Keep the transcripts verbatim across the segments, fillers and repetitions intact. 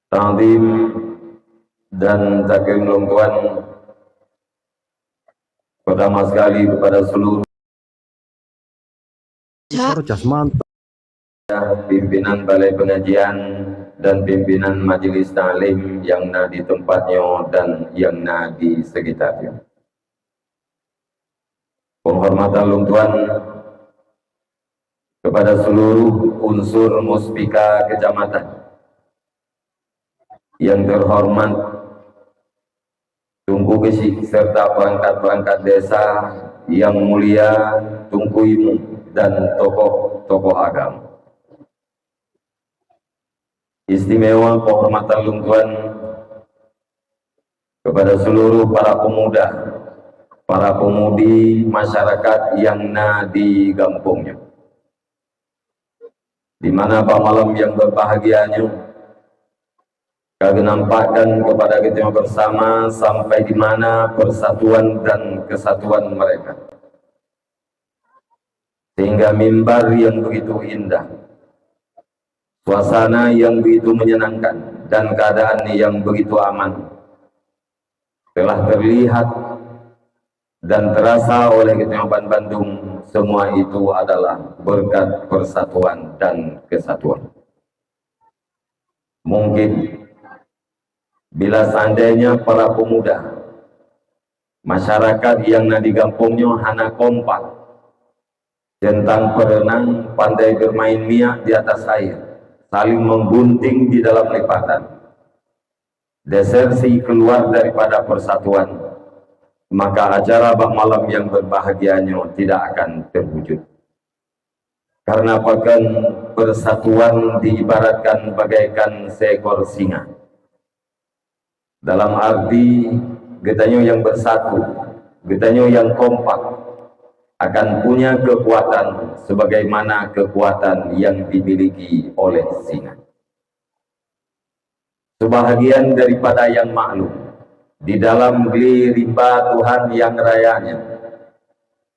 Takzim dan takrim lôn tuan, pertama sekali kepada seluruh pimpinan Balai Pengajian dan pimpinan Majelis Taklim nyang na di teumpat nyoe dan nyang na di sekitar nyoe. Penghormatan lôn tuan kepada seluruh unsur Muspika Kecamatan yang terhormat Teungku Geuchik serta perangkat-perangkat desa yang mulia, Teungku Imum dan tokoh-tokoh agama. Istimewa penghormatan lôn tuan kepada seluruh para pemuda, para pemudi masyarakat yang na di gampông nyoe. Di mana bak malam yang berbahagia nyoe ka geunampakkan kepada geutanyoe bersama sampai di mana persatuan dan kesatuan mereka. Sehingga mimbar yang begitu indah, suasana yang begitu menyenangkan, dan keadaan yang begitu aman telah terlihat dan terasa oleh geutanyoe bandum. Semua itu adalah berkat persatuan dan kesatuan. Mungkin bila seandainya para pemuda masyarakat yang na di gampông nyoe hana kompak tentang perenang, pandai bermain miak di atas air, saling menggunting di dalam lipatan, desersi keluar daripada persatuan, maka acara bak malam yang berbahagia nyoe tidak akan terwujud. Karena pakon persatuan diibaratkan bagaikan seekor singa. Dalam arti geutanyoe yang bersatu, geutanyoe yang kompak akan punya kekuatan sebagaimana kekuatan yang dimiliki oleh singa. Sebahagian daripada yang maklum, di dalam gli rimba Tuhan yang raya nyan,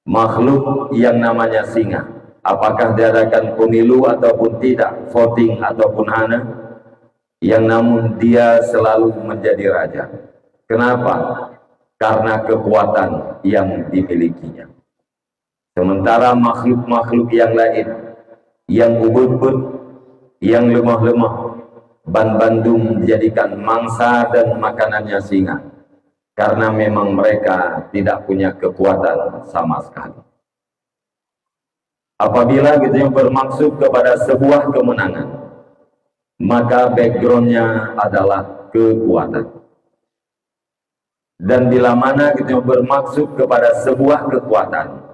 makhluk yang namanya singa, apakah diadakan pemilu ataupun tidak, voting ataupun hana, yang namun dia selalu menjadi raja. Kenapa? Karena kekuatan yang dimilikinya. Sementara makhluk-makhluk yang lain, yang ubit-ubit, yang lemah-lemah, ban bandum dijadikan mangsa dan makanannya singa, karena memang mereka tidak punya kekuatan sama sekali. Apabila kita bermaksud kepada sebuah kemenangan, maka backgroundnya adalah kekuatan. Dan bila mana kita bermaksud kepada sebuah kekuatan,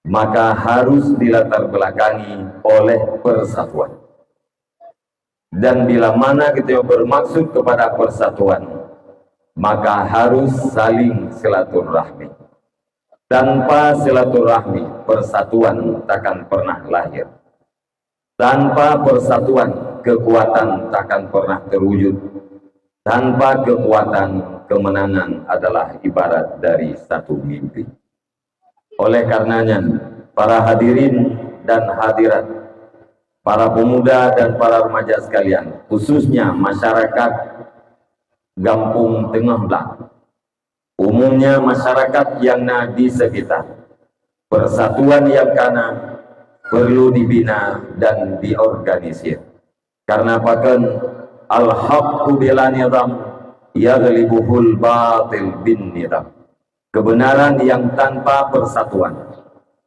maka harus dilatar belakangi oleh persatuan. Dan bila mana kita bermaksud kepada persatuan, maka harus saling silaturahmi. Tanpa silaturahmi, persatuan takkan pernah lahir. Tanpa persatuan, kekuatan takkan pernah terwujud. Tanpa kekuatan, kemenangan adalah ibarat dari satu mimpi. Oleh karenanya, para hadirin dan hadirat, para pemuda dan para remaja sekalian, khususnya masyarakat Gampông Teungoh Blang, umumnya masyarakat yang na di sekitar, persatuan yang kana perlu dibina dan diorganisir. Karena pakon, al-haqqu bila nizam yaghlibuhul batil bin nizam. Kebenaran yang tanpa persatuan,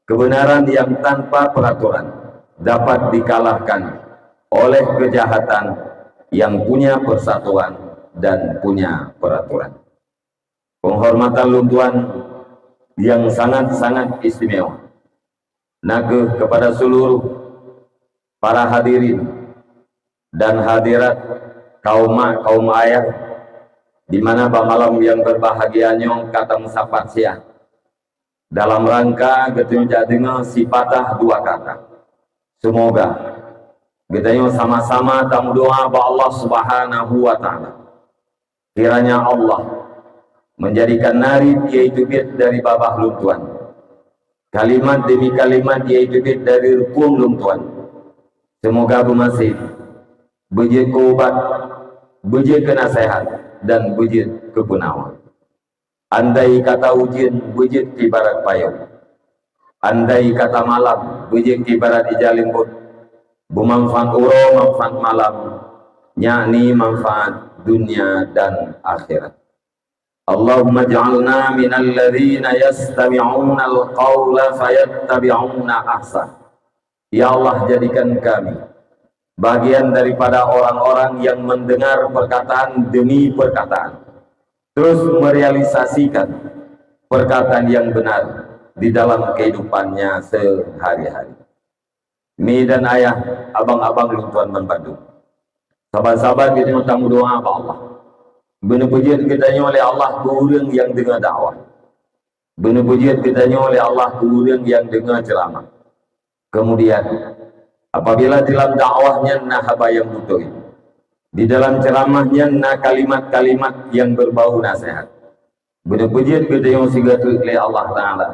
kebenaran yang tanpa peraturan dapat dikalahkan oleh kejahatan yang punya persatuan dan punya peraturan. Penghormatan lôn tuan yang sangat-sangat istimewa, nakeuh kepada seluruh para hadirin dan hadirat, kaum mak, kaum ayah, di mana bak malam yang berbahagia nyoe ka tameusapat siat dalam rangka geutanyoe jak deungoe sipatah dua kata. Semoga geutanyoe sama-sama tameudoa bak Allah Subhanahu wa Ta'ala, kiranya Allah menjadikan narit yaitu biet dari babah lôn tuan, kalimat demi kalimat yaitu biet dari rukun lôn tuan, semoga beumaséh, beujeuet keu ubat beujeuet keu naseuhat dan beujeuet keu peunawa. Andai kata ujeuen beujeuet ibarat payong. Andai kata malam beujeuet ibarat ija limbot. Beumanfaat uroe manfaat malam, yakni manfaat dunia dan akhirat. Allahumma ij'alna minal ladzina yastami'unal qaula fayattabi'una ahsan. Ya Allah, jadikan kami bagian daripada orang-orang yang mendengar perkataan demi perkataan, terus merealisasikan perkataan yang benar di dalam kehidupannya sehari-hari. Mi dan ayah, abang-abang lôn tuan banmandum. Saban-saban geutanyoe tameudoa bak Allah. Beuneupeujeuet geutanyoe lé Allah keu ureuëng nyang deungoe dakwah. Beuneupeujeuet geutanyoe lé Allah keu ureuëng nyang deungoe ceuramah. Keumudian, apabila di dalam dakwah nyan na haba nyang beutôi, di dalam ceuramah nyan na kalimat-kalimat nyang beubau naseuhat, beuneupeujeuet geutanyoe sigoe treuk lé Allah Taala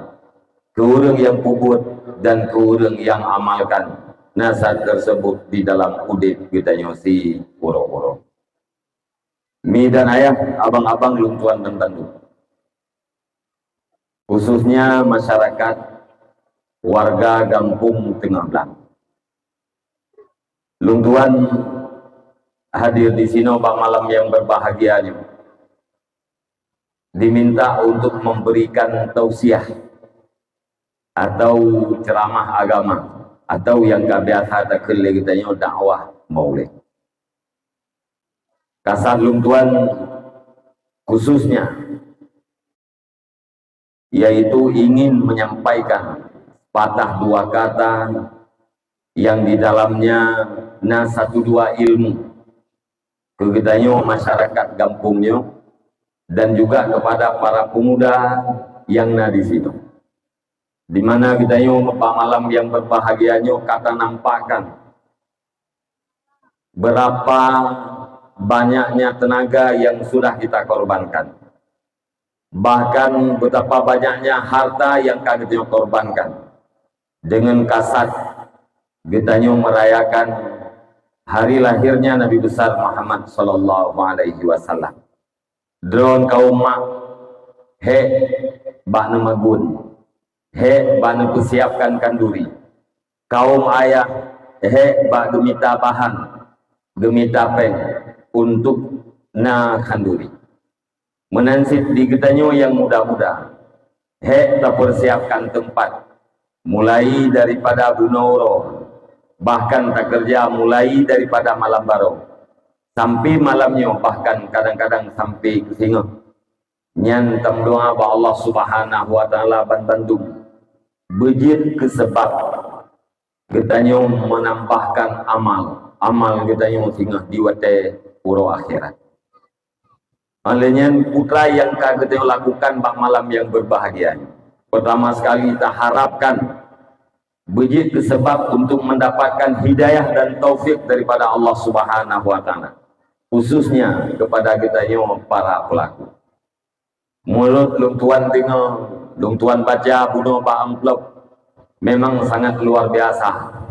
keu ureuëng nyang peubuet dan keu ureuëng nyang amalkan naseuhat teurseubut di dalam udeb geutanyoe siuroe-uroe. Mi dan ayah, abang-abang lôn tuan banmandum, khususnya masyarakat warga Gampông Teungoh Blang. Lôn tuan hadir di sinoe bak malam nyang beubahgia nyoe, diminta untuk memberikan tausiah atau ceuramah agama, atau nyang ka biasa takheun lé geutanyoe dakwah maulid. Kasat lôn tuan khususnya yaitu ingin menyampaikan patah dua kata yang di dalamnya na satu dua ilmu keu geutanyoe masyarakat gampông nyoe dan juga kepada para pemuda yang na di sinoe. Di mana geutanyoe bak malam yang berbahagia nyoe ka tanampakkan berapa banyaknya tenaga yang sudah kita korbankan. Bahkan betapa banyaknya harta yang ka geutanyoe korbankan. Dengan kasat geutanyoe merayakan hari lahirnya Nabi besar Muhammad sallallahu alaihi wasallam. Droen kaum mak, hék bak neumagun, hék bak neupeusiapkan khanduri. Kaum ayah, hék bak geumita bahan, geumita péng untuk na khanduri. Meunan cit di geutanyoe nyang muda-muda, hék tapeusiapkan teumpat, mulai daripada bunoe uroe, bahkan takeureuja mulai daripada malam baroe, sampai malam nyoe, bahkan kadang-kadang sampai keu singoh. Nyan tameudoa bak Allah Subhanahu wa Taala banmandum beujeuet keu sabab geutanyoe meunambahkan amal, amal geutanyoe singoh di watée uroe akhirat. Óh lheueh nyan, peue nyang ka geutanyoe lakukan bak malam nyang berbahagia nyoe? Pertama sekali, taharapkan beujeuet keu sabab untuk mendapatkan hidayah dan taufik daripada Allah Subhanahu wa Taala, khususnya kepada geutanyoe para pelaku. Meunurot lôn tuan deungoe, lôn tuan baca bunoe bak amplop, memang sangat luar biasa.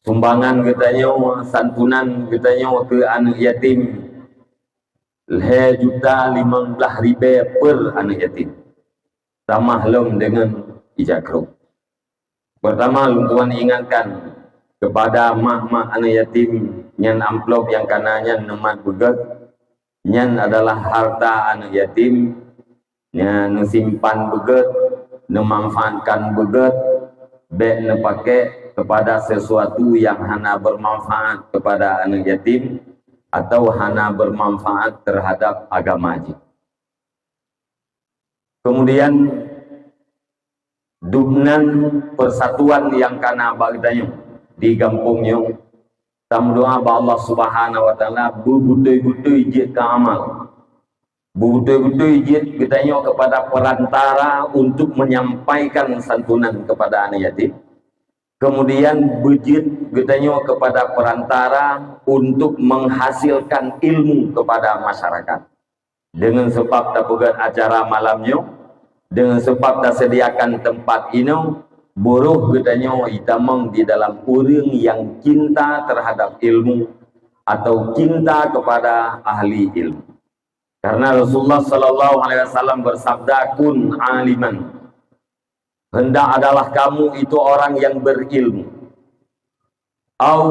Sumbangan geutanyoe, santunan geutanyoe keu aneuëk yatim, lhée juta limong blaih ribée per aneuëk yatim. Tamah lom deungon ija krueng. Pertama, lôn tuan ingatkan kepada mak-mak aneuëk yatim, nyan amplop nyang kana nyan neumat beugét, nyan adalah harta aneuëk yatim, nyan neusimpan beugét, neumanfaatkan beugét, bék neupakék kepada sesuatu nyang hana bermanfaat kepada aneuëk yatim atau hana bermanfaat terhadap agama jih. Kemudian, dubnan persatuan nyang kana bak geutanyoe di gampông nyoe, tameudoa bak Allah Subhanahu wa Taala beubeutôi-beutôi jeuet keu amal. Beubeutôi-beutôi jeuet geutanyoe kepada perantara untuk menyampaikan santunan kepada aneuëk yatim. Kemudian, beujeuet geutanyoe kepada perantara untuk menghasilkan ilmu kepada masyarakat. Deungon sabab tapeugét acara malam nyoe, deungon sabab taseudiakan teumpat inoe, buroh geutanyoe itamong di dalam ureuëng nyang cinta terhadap ilmu, atau cinta kepada ahli ilmu. Karena Rasulullah sallallahu alaihi wasallam bersabda, "Kun aliman." Hendak adalah kamu itu orang yang berilmu. Au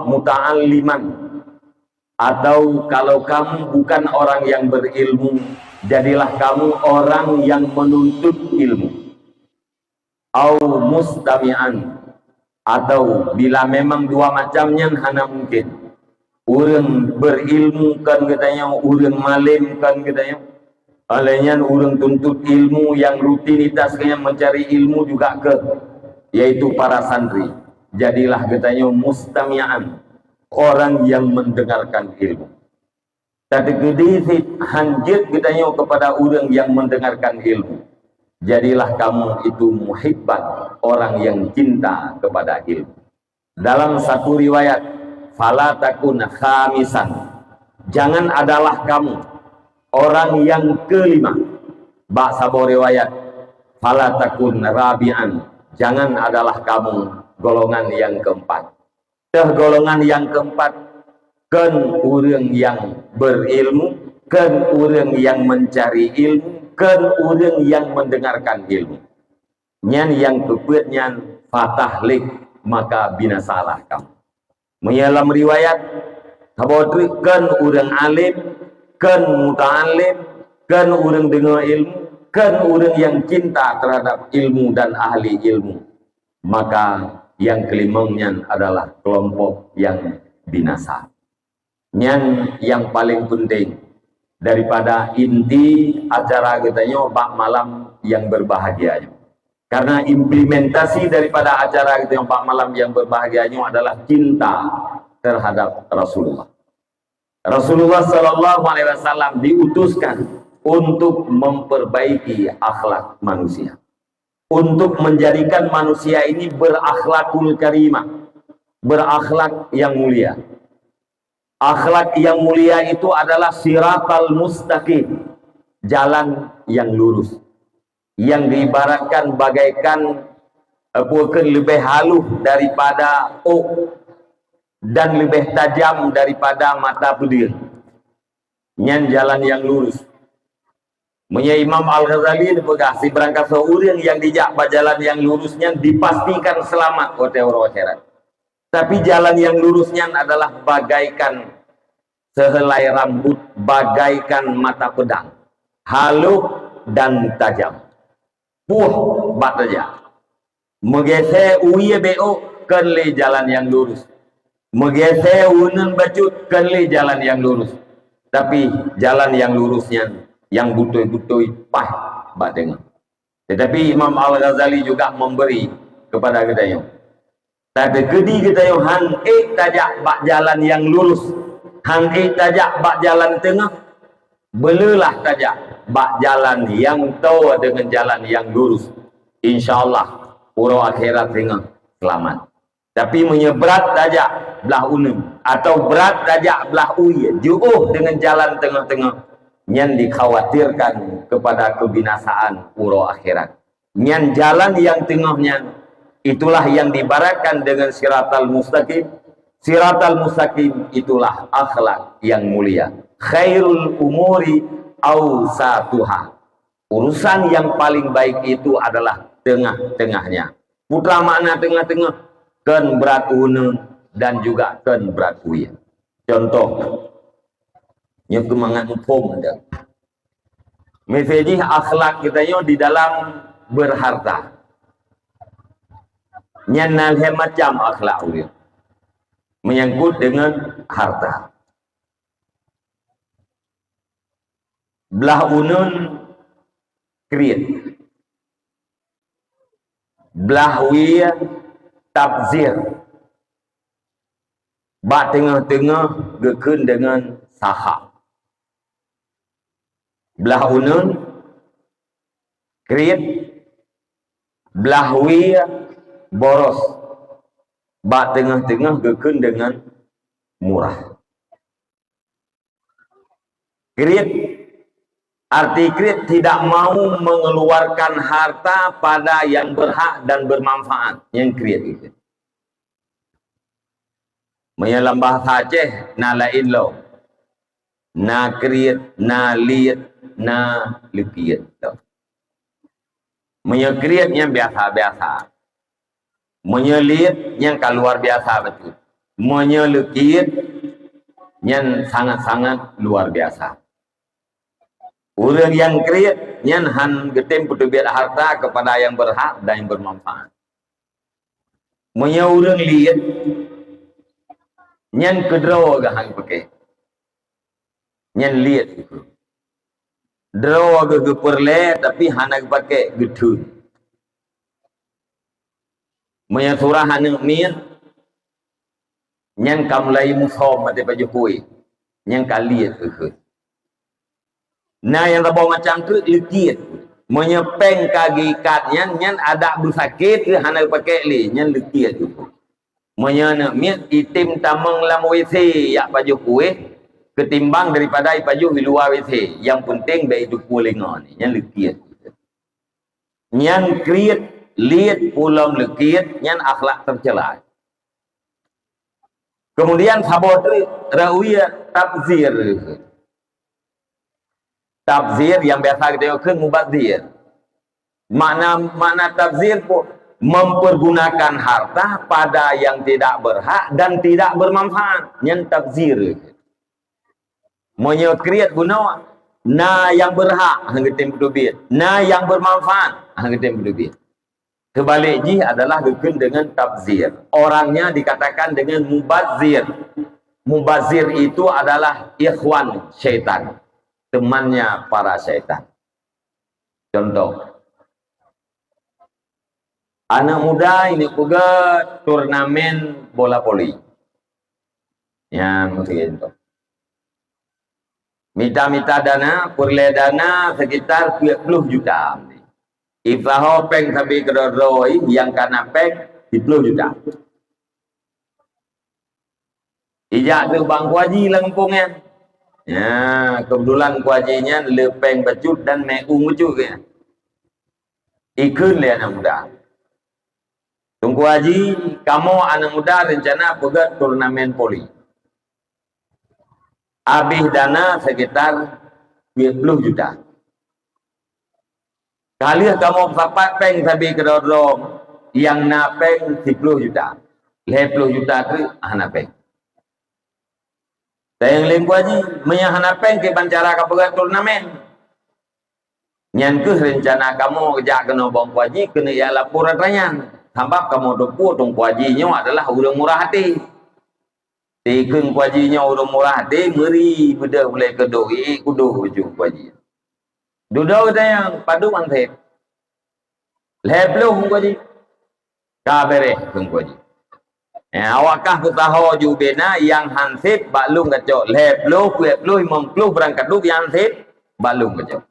muta'alliman. Atau kalau kamu bukan orang yang berilmu, jadilah kamu orang yang menuntut ilmu. Au mustami'an. Atau bila memang dua macam nyan hana mungkin. Ureuëng berilmu kon geutanyoe, ureuëng malem kon geutanyoe. Oleh nyan ureuëng tuntut ilmu yang rutinitas geutanyoe mencari ilmu juga ke, yaitu para santri. Jadilah geutanyoe mustami'an, orang yang mendengarkan ilmu. Tateukeudi cit hanjeuet geutanyoe kepada ureuëng yang mendengarkan ilmu. Jadilah kamu itu muhibban, orang yang cinta kepada ilmu. Dalam satu riwayat, "Fala takun khamisan." Jangan adalah kamu orang yang kelima. Bak saboh riwayat, "Fala takun rabi'an." Jangan adalah kamu golongan yang keempat. Teuh golongan yang keempat, kon ureuëng yang berilmu, kon ureuëng yang mencari ilmu, kon ureuëng yang mendengarkan ilmu. Nyan nyang keupeuet nyan, fatahlik, maka binasalah kamu. Meunyoe lam riwayat, saboh treuk kon ureuëng alim, kon muta'allim, kon ureuëng deungoe ilmu, kon ureuëng yang cinta terhadap ilmu dan ahli ilmu, maka yang kelimong nyan adalah kelompok yang binasa. Nyan yang paling penting daripada inti acara geutanyoe bak malam yang berbahagia nyoe. Karena implementasi daripada acara geutanyoe bak malam yang berbahagia nyoe adalah cinta terhadap Rasulullah. Rasulullah sallallahu alaihi wasallam diutuskan untuk memperbaiki akhlak manusia, untuk menjadikan manusia ini berakhlakul karimah, berakhlak yang mulia. Akhlak yang mulia itu adalah siratal mustaqim, jalan yang lurus, yang diibaratkan bagaikan, eh, bukan lebih halus daripada ôk dan lebih tajam daripada mata peudeueng. Nyan jalan yang lurus. Meunyoe Imam Al-Ghazali neupeugah, sibarangkasoe ureuëng nyang jijak bak jalan nyang lurus nyan dipastikan seulamat watée uroe akhirat. Tapi jalan nyang lurus nyan adalah bagaikan seuheulai rambut, bagaikan mata peudeueng, halus dan tajam. Puih bak tajak. Meugeusée u ie bék ôk kon lé jalan nyang lurus. Meugeusée u uneun bacut kon lé jalan nyang lurus. Tapi jalan nyang lurus nyan nyang beutôi-beutôi paih bak teungoh. Tetapi Imam Al-Ghazali juga memberi kepada geutanyoe. Tateukeudi geutanyoe han ék tajak bak jalan nyang lurus, han ék tajak bak jalan teungoh, beuleulah tajak bak jalan nyang toe deungon jalan nyang lurus. Insya Allah, uroe akhirat singoh seulamat. Tapi meunyoe brat tajak blah uneun, atau brat tajak blah u ie, jiôh deungon jalan teungoh-teungoh, nyan dikhawatirkan kepada kebinasaan uroe akhirat. Nyan jalan nyang teungoh nyan, itulah yang diibaratkan dengan siratal mustaqim. Siratal mustaqim itulah akhlak yang mulia. Khairul umuri awsatuha. Urusan yang paling baik itu adalah tengah-tengahnya. Peue makna tengah-tengah? Kon brat uneun dan juga kon brat u ie. Contoh, nyoe keumangat muphom dah. Miseujih akhlak geutanyoe di dalam berharta. Nyan na lhée macam akhlak ureuëng menyangkut dengan harta. Blah uneun kriet, blah u ie tabzir, bak teungoh-teungoh geukheun deungon saha. Blah uneun kriet, blah u ie boros, bak teungoh-teungoh geukheun deungon murah. Kriet, arti kriet tidak mau mengeluarkan harta pada yang berhak dan bermanfaat. Nyan kriet itu. Meunyoe lam bahasa Aceh, na laén lom. Na kriet, na liet, na leukiet lom. Meunyoe kriet nyan biasa-biasa. Meunyoe liet nyan ka luar biasa beutôi. Meunyoe leukiet nyan sangat-sangat luar biasa. Ureuëng nyang kriet nyan hán geutem peuteubiet harta keupada nyang beurhak dan nyang beumanfaat. Meunyoe ureuëng liet, nyan keudroe geuh hán geupakék. Nyan liet. Droe geuh geupeureulée, tapi hana geupakék, geutheun. Meunyoe surah aneuëk miet, nyan ka mulai musom maté pajoh kueh, nyan ka liet geuh. Na nyang saboh macam treuk leukiet. Meunyoe péng ka geuikat nyan, nyan adak beusakét geuh hana geupakék lé, nyan leukiet geuh. Meunyoe aneuëk miet item tamong lam W C jak pajoh kueh, ketimbang daripada ipajoh di luwa W C, nyang penting bék itupeue lingoe, nyan leukiet. Nyan kriet, liet, pulom leukiet, nyan akhlak tercela. Kemudian saboh treuk, ra'wiyah tabzir. Tabzir nyang biasa geutanyoe kheun mubazir. Makna, makna tabzir pun mempergunakan harta pada yang tidak berhak dan tidak bermanfaat. Nyan tabzir. Meunyoe kriet bunoe, na nyang beurhak hana geutem peuteubiet, na nyang beumanfaat hana geutem peuteubiet. Keubalek jih adalah geukheun deungon tabzir. Orangnya dikatakan dengan mubazir. Mubazir itu adalah ikhwan syaitan, temannya para syaitan. Contoh, aneuëk muda ini peugah turnamen bola voli. Nyan mungkin tu. Mita-mita dana, peureulée dana sekitar peuet ploh juta. Ipaho péng sabe keudroe-droe nyang kana péng siploh juta. Ijak teuk bak Teungku Haji lam gampông nyan. Ya, keubeutulan Teungku Haji nyan le péng bacut dan meu'ueng bacut geuh. Ikheun lé aneuëk muda. Teungku Haji, kamoe aneuëk muda reuncana peugét turnamen voli. Abéh dana sekitar dua puluh juta. Ka lheueh kamoe sapat péng sabe keudroe-droe nyang na péng siploh juta. Lhée ploh juta treuk hana péng. Tayang lé Teungku Haji, meunyoe hana péng kiban cara ka peugét turnamen. Nyan kheueh reuncana kamoe jak keunoe bak Teungku Haji keuneuk jak lapor atra nyan. Sabab kamoe teupeue Teungku Haji nyoe adalah ureuëng murah até. Dikheun Teungku Haji nyoe ureuëng murah até, meuri beudôh ulée keudôh, iék kudôh bacut Teungku Haji. Dudoe geutanyoe padub anseb. Lhée ploh Teungku Haji. Ka béréh Teungku Haji. Eh, awak kah peusaho ju ubé na nyang hanseb bak lôn kacok lhée ploh, peuet ploh, limong ploh barang kadub nyang hanseb bak lôn kacok.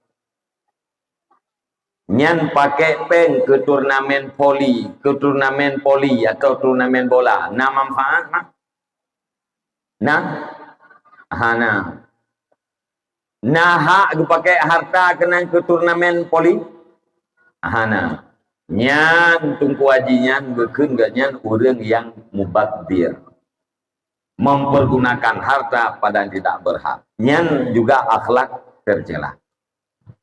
Nyan pakék péng keu turnamen voli, keu turnamen voli atau turnamen bola. Na manfaat mah? Na? Hana. Na hak geupakék harta keunan keu turnamen voli? Hana. Nyan Teungku Haji nyan geukheun geuh nyan ureuëng nyang mubazir. Mempergunakan harta pada yang tidak berhak. Nyan juga akhlak tercela.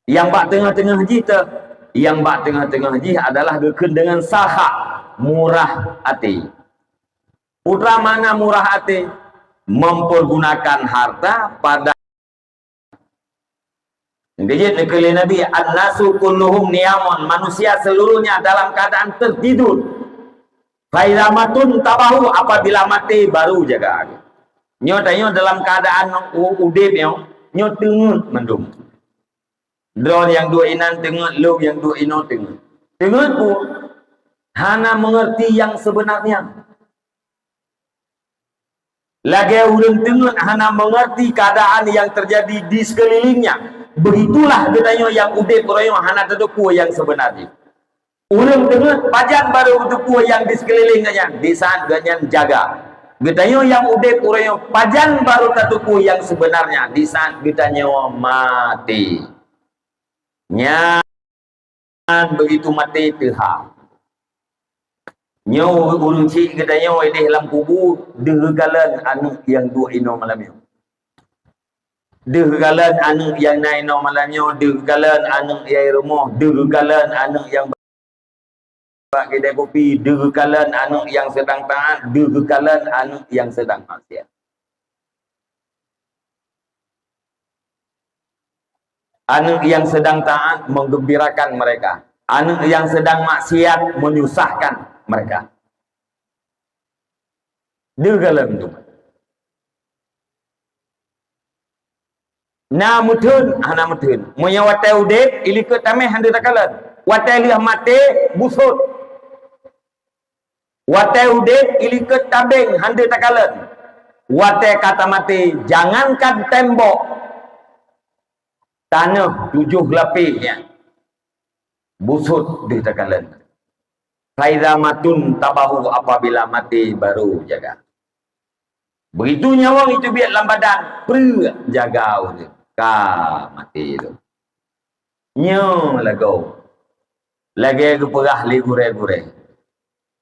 Nyang bak teungoh-teungoh jih teuh, nyang bak teungoh-teungoh jih adalah geukheun deungon sakha, murah até. Peue makna murah até? Mempergunakan harta pada Geujeuet neukheun lé Nabi, "An-nasu kulluhum niyamun," manusia seluruhnya dalam keadaan tertidur. "Fa idza matu intabahu," apabila maté baru jaga. Nyoe tanyoe dalam keadaan u-, udeb nyoe, nyoe teungeut mandum. Droe nyang duek inan teungeut, lôn nyang duek inoe teungeut. Teungeut peue? Hana mengerti yang sebenarnya. Lagée ureuëng teungeut hana mengerti keadaan yang terjadi di sekelilingnya, begitulah geutanyoe nyang udeb uroe nyoe hana tateupeue nyang sebenar jih. Ureuëng teungeut pajan barô geuteupeue nyang di sekelileng geuhnyan di saat geuhnyan jaga. Geutanyoe nyang udeb uroe nyoe pajan barô tateupeue nyang sebenarnya di saat geutanyoe maté. Nyan begitu maté teuha. Nyoe ureuëng chik geutanyoe ideh lam kubu, deuh geukalon aneuk nyang duek inoe malam nyoe. Deuh geukalon aneuk nyang na inoe malam nyoe, deuh geukalon aneuk nyang i rumoh, deuh geukalon aneuk nyang bak keudè kupi, deuh geukalon aneuk nyang seudang taát, deuh geukalon aneuk nyang seudang maksiat. Aneuk nyang seudang taát menggembirakan mereka. Aneuk nyang seudang maksiat menyusahkan mereka. Deuh geukalon tu. Na meutheun, hana meutheun. Meunyoe watèe udeb, ilikot tameh hana takalon. Watèe lheueh maté, busot. Watèe udeb, ilikot tabeng hana takalon. Watèe ka tamaté, jangankan tembok, tanoh tujoh lapéh nyan busot deuh takalon. Faiza matun tabahu, apabila maté baru jaga. Begitu nyawöng itu biet lam badan, preuek jaga ureuëng. Ka maté tu. Nyoe lagoe. Lagèe geupeugah lé gurèe-gurèe.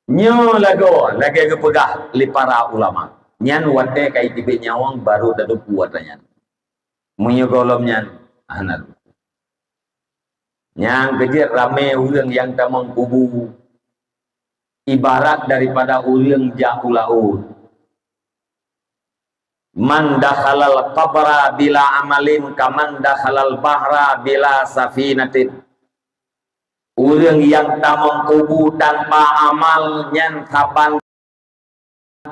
Nyoe lagoe, lagèe geupeugah lé para ulama. Nyan watèe ka iteubiet nyawöng baru tateupeue atra nyan. Meunyoe gohlom nyan, hana. Nyang keujeuet ramé ureuëng nyang tamong kubu, ibarat daripada ureuëng jak u laôt. Man dakhalal qabra bila amalin kaman dakhalal bahra bila safinatin. Ureuëng nyang tamong kubu tanpa amal nyan saban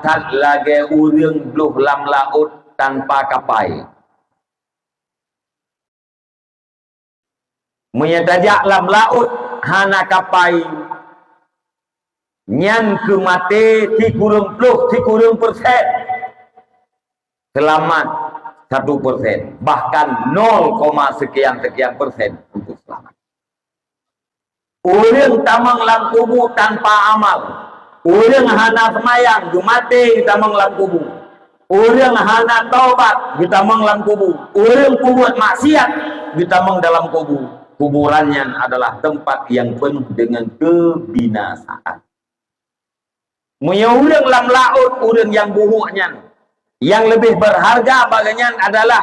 that lagèe ureuëng bloh lam laôt tanpa kapai. Meunyoe tajak lam laôt hana kapai, nyan keu maté sikureueng ploh sikureueng persen. Seulamat satu persen, bahkan nol koma sekian-sekian persen untuk seulamat. Ureuëng tamong lam kubu tanpa amal. Ureuëng hana seumayang, geumaté geutamong lam kubu. Ureuëng hana taubat, geutamong lam kubu. Ureuëng peubuet maksiat, geutamong dalam kubu. Kuburan nyan adalah tempat yang penuh dengan kebinasaan. Meunyoe ureuëng lam laôt ureuëng nyang buruk nyan, nyang leubeh beurharga bak geuh nyan adalah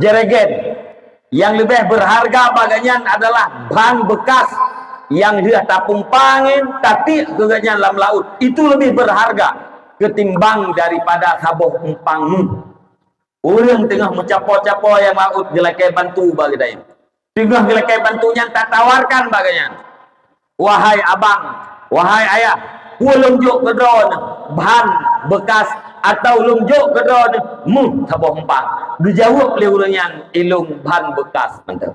jeureugén. Nyang leubeh beurharga bak geuh nyan adalah ban beukas nyang lheueh tapumpa angén, tatiek keu geuh nyan lam laôt. Itu leubeh beurharga keutimbang daripada saboh umpang muh. Ureuëng teungoh meucapo-capo nyang laôt geulakée bantu bak geutanyoe. Teungoh geulakée bantu nyan tatawarkan bak geuh nyan, "Wahai abang, wahai ayah, peue lôn jok keu droeneuh, ban beukas, atawa lôn jok keu droeneuh muh saboh umpang?" Geujaweueb lé ureuëng nyan, "Ilôn ban beukas mantong."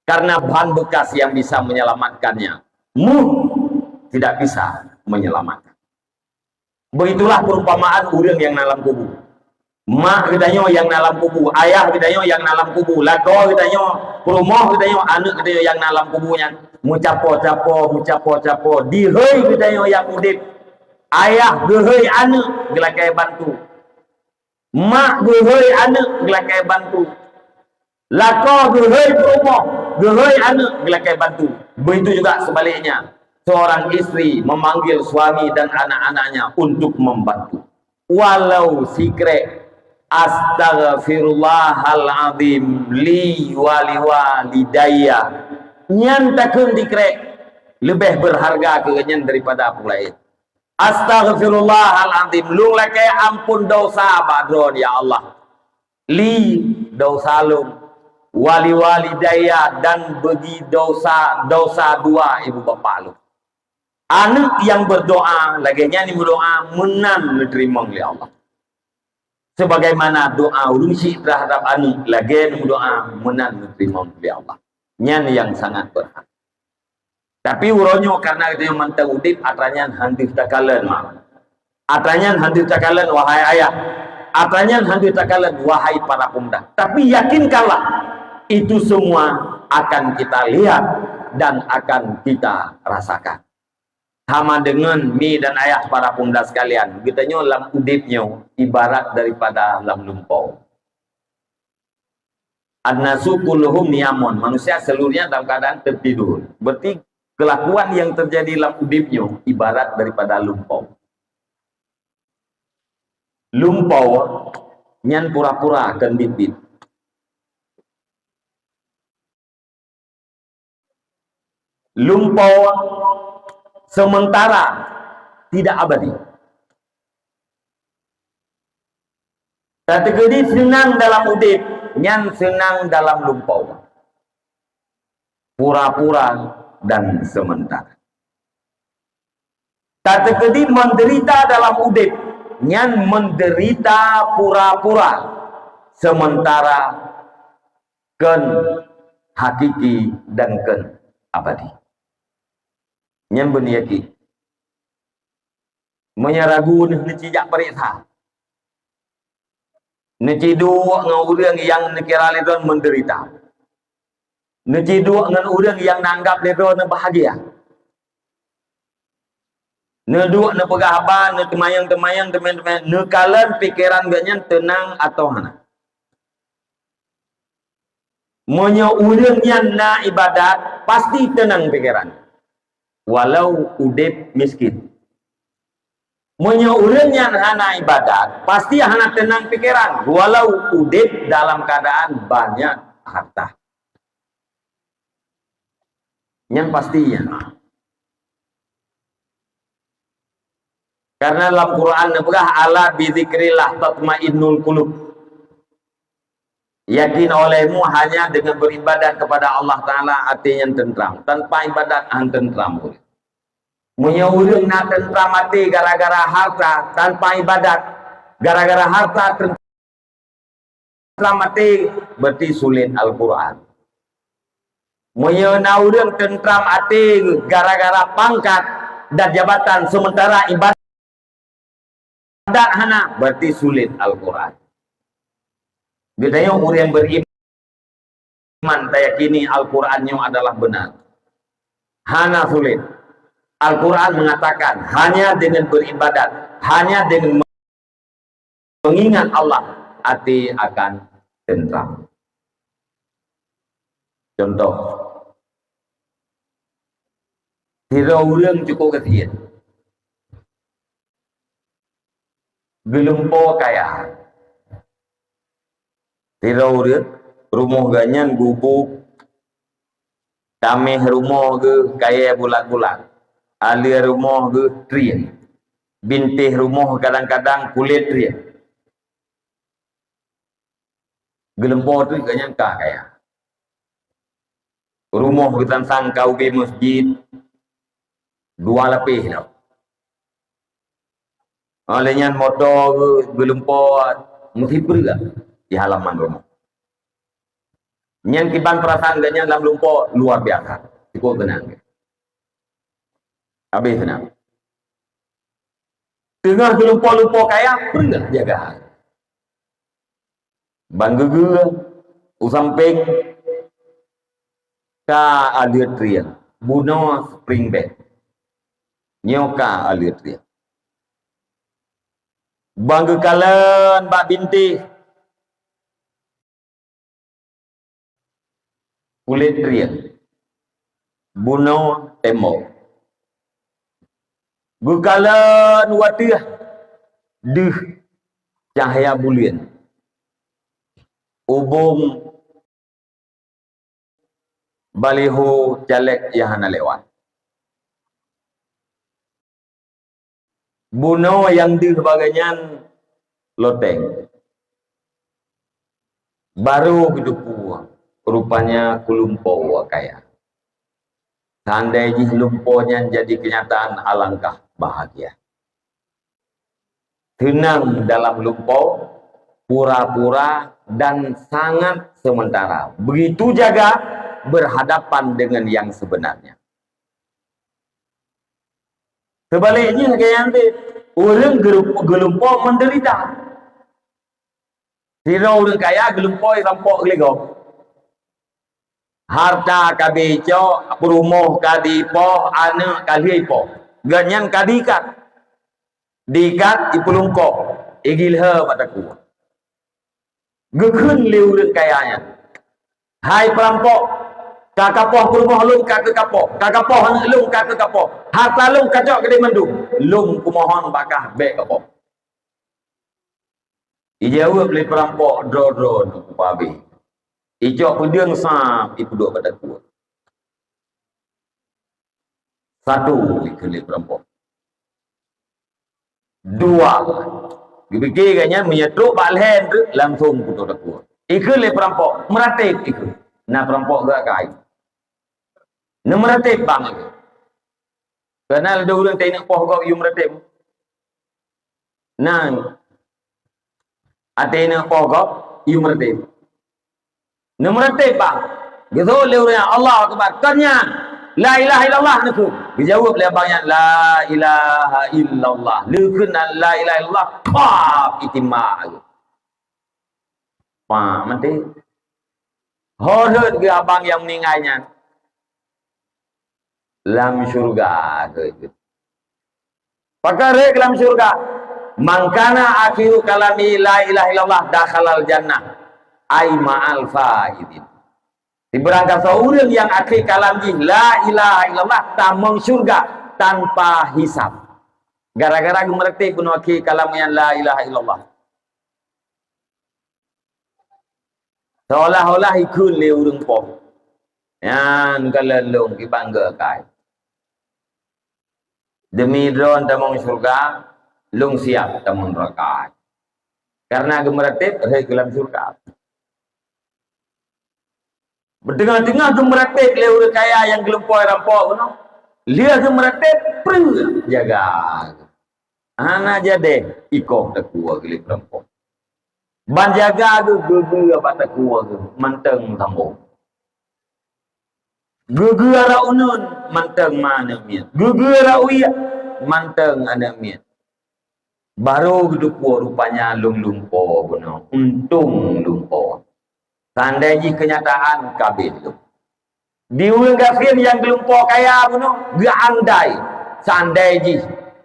Karena ban beukas yang bisa menyelamatkannya, muh tidak bisa menyelamatkan. Begitulah perumpamaan ureuëng nyang na lam kubu. Mak geutanyoe nyang na lam kubu, ayah geutanyoe nyang na lam kubu, lakoe geutanyoe, peurumoh geutanyoe, aneuëk geutanyoe nyang na lam kubu nyan meucapo-capo, meucapo-capo, dihôi geutanyoe nyang udeb. Ayah geuhôi aneuëk geulakée bantu. Mak geuhôi aneuëk geulakée bantu. Lakoe geuhôi peurumoh, geuhôi aneuëk geulakée bantu. Begitu juga sebaliknya, seorang istri memanggil suami dan anak-anaknya untuk membantu. Walau sikrek, "Astaghfirullahalazim li wa liwalidayya." Nyan takheun sikrek leubeh beurharga keu nyan daripada peue laén. "Astaghfirullahalazim, lôn lakée ampôn dosa bak droeneuh, ya Allah. Li, dosa lôn, wali-wali daya, dan bagi dosa, dosa dua ibu bapak lôn." Aneuëk nyang berdoa lagée nyan meudoa meunan neuteurimong lé Allah. Sebagaimana doa ureuëng syik terhadap aneuëk lagée meudoa meunan neuteurimong lé Allah. Nyan nyang sangat berhak. Tapi uroe nyoe karena geutanyoe mantong udeb, atra nyan han deuh takalon, mak. Atra nyan han deuh takalon, wahai ayah. Atra nyan han deuh takalon, wahai para pemuda. Tapi yakinkanlah, itu semua akan kita lihat dan akan kita rasakan. Sama dengan mi dan ayah para pemuda sekalian, geutanyoe lam udeb nyoe ibarat daripada lam lumpoe. An-nasu kulluhum niyamun. Manusia seluruhnya dalam keadaan tertidur. Berarti Keulakuan nyang teujadi lam udeb nyoe ibarat daripada lumpoe. Lumpoe nyan pura-pura kon biet-biet. Lumpoe sementara, tidak abadi. Tateukeudi seunang dalam udeb, nyan seunang dalam lumpoe. Pura-pura dan sementara. Tateukeudi meudeurita dalam udeb, nyan meudeurita pura-pura, sementara, kon hakiki dan kon abadi. Nyan beuneuyakin. Meunyoe ragu, neuh neuci jak pareksa. Neuci duek ngon ureuëng nyang neukira lé droe meudeurita. Neuci duek ngon ureuëng nyang neuanggab lé droe neubahagia. Neuduek neupeugah haba, neuteumayang-teumayang, teumé-teumé, neukalon pikeran geuh nyan teunang atawa hana. Meunyoe ureuëng nyan na ibadat, pasti teunang pikeran, walau udeb miskin. Meunyoe ureuëng nyan hana ibadat, pasti hana teunang pikeran, walau udeb dalam keuadaan banyak harta. Nyan pasti nyan. Karena lam Quran neupeugah, "Ala bizikrillah tatmainnul qulub." Yakin olehmu hanya dengan beribadat kepada Allah Taala, até nyan teuntram. Tanpa ibadat, han teuntram. Meunyoe ureuëng na teuntram até gara-gara harta, tanpa ibadat, gara-gara harta teuntram até, berarti sulet Al-Quran. Meunyoe na ureuëng teuntram até gara-gara pangkat dan jabatan, sementara ibadat hana, berarti sulet Al-Quran. Geutanyoe ureuëng beriman tayakini Al-Quran nyoe adalah benar. Hana sulet. Al-Quran mengatakan, hanya dengan beribadat, hanya dengan mengingat Allah, até akan teuntram. Contoh, sidroe ureuëng cukup gasien, geulumpoe kaya. Sidroe ureuëng, rumoh geuh nyan gubuk, taméh rumoh geuh kayée bulat-bulat, aleue rumoh geuh trien, bintéh rumoh kadang-kadang kulét trien. Geulumpoe teuk geuh nyan ka kaya. Rumoh geuh sang-sang ka ubé meuseujid, dua lapéh nyoe. Óh lheueh nyan moto geuh geulumpoe meusipreuk di halaman rumoh. Nyan kiban peurasaan geuh nyan lam lumpoe luar biasa. Cukup seunang. Habéh seunang. Teungoh geulumpoe-lumpoe kaya, peureuet jaga. Ban geugeue u sampéng ka aleue trien, bunoe spring bed. Nyoe ka aleue trien. Ban geukalon bak bintéh, kulét trien, bunoe tembok. Geukalon u ateueh, deuh cahya buleuen. Ubong baliho caleg nyang hana lewat. Bunoe nyang deuh bagai nyan loteng. Barô geuteupeue, rupanya geulumpoe kaya. Seandai jih lumpoe nyan jadi keunyataan, alangkah bahagia. Seunang dalam lumpoe, pura-pura dan sangat sementara. Begitu jaga berhadapan dengan yang sebenarnya. Seubalek jih lagée nyan deh, ureuëng geu-, geulumpoe meudeurita. Sidroe ureuëng kaya geulumpoe rampok geuligong. Harta ka beucok, peurumoh ka dipoh, aneuëk ka lheueh ipoh. Geuhnyan ka diikat. Diikat, ipeulungkok, igilhée bak takue. Geukheun lé ureuëng kaya nyan, "Hai peurampok, Ka kapoh peurumoh lôn ka keukapoh, ka kapoh aneuk lôn ka keukapoh, harta lôn kacok keudeh mandum, lôn kumohon bak kah bék kapoh. Ijaweueb lé peurampok droe-droe nyoe peuhabéh. Icok peudeueng sam ipeuduek bak takue. Satu ikheun lé peurampok. Dua. Geupike gobnyan meunyoe trok bak lhèe treuk langsong putôh takue. Ikheun lé peurampok, meuratéb ikheun. Na peurampok geuh akai. Neumeuratéb bang ikheun. Keureuna ladôm ureuëng teuingat poh gob yue meuratéb. Nyan. Até na poh gob, yue meuratéb. Neumeuratéb bang. Geuseuôt lé ureuëng nyan, "Allahu Akbar." Kon nyan, "La ilaha illallah," neukheun. Geujaweueb lé abang nyan, "La ilaha illallah." Lé kheun la ilaha illallah, pap, itimbak. Pap, maté. Ho rhot geuh abang nyang meuninggai nyan. Lam syurga. Pakon rhot lam syurga? "Man kana akhiru kalami la ilaha illallah dakhalal jannah, ai ma'al faizin." Sibarang kasoe ureuëng nyang akhé kalam jih la ilaha illallah tamong syurga tanpa hisab. Gara-gara geumeuratéb bunoe akhé kalam nyan la ilaha illallah. Seolah-olah ikheun lé ureuëng poh. Nyan ka lôn lôn kibang geukai. Demi droe tamong syurga, lôn siab tamong neuraka. Kareuna geumeuratéb rhot keu lam syurga. Beuteungoh-teungoh geumeuratéb lé ureuëng kaya nyang geulumpoe rampok bunoe. Lheueh geumeuratéb, peureuet jaga. Hana jadeh ikoh takue geuh lé peurampok. Ban jaga geuh geubeu bak takue geuh mantong sambong. Geubeu rot uneuen mantong ma aneuk miet. Geubeu rot uyak mantong aneuk miet. Barô geuteupeue rupanya lôn lumpoe bunoe, untông lumpoe. Seandai jih keunyataan ka abéh lom. Di ureuëng gasien nyang geulumpoe kaya bunoe geuandai, seandai jih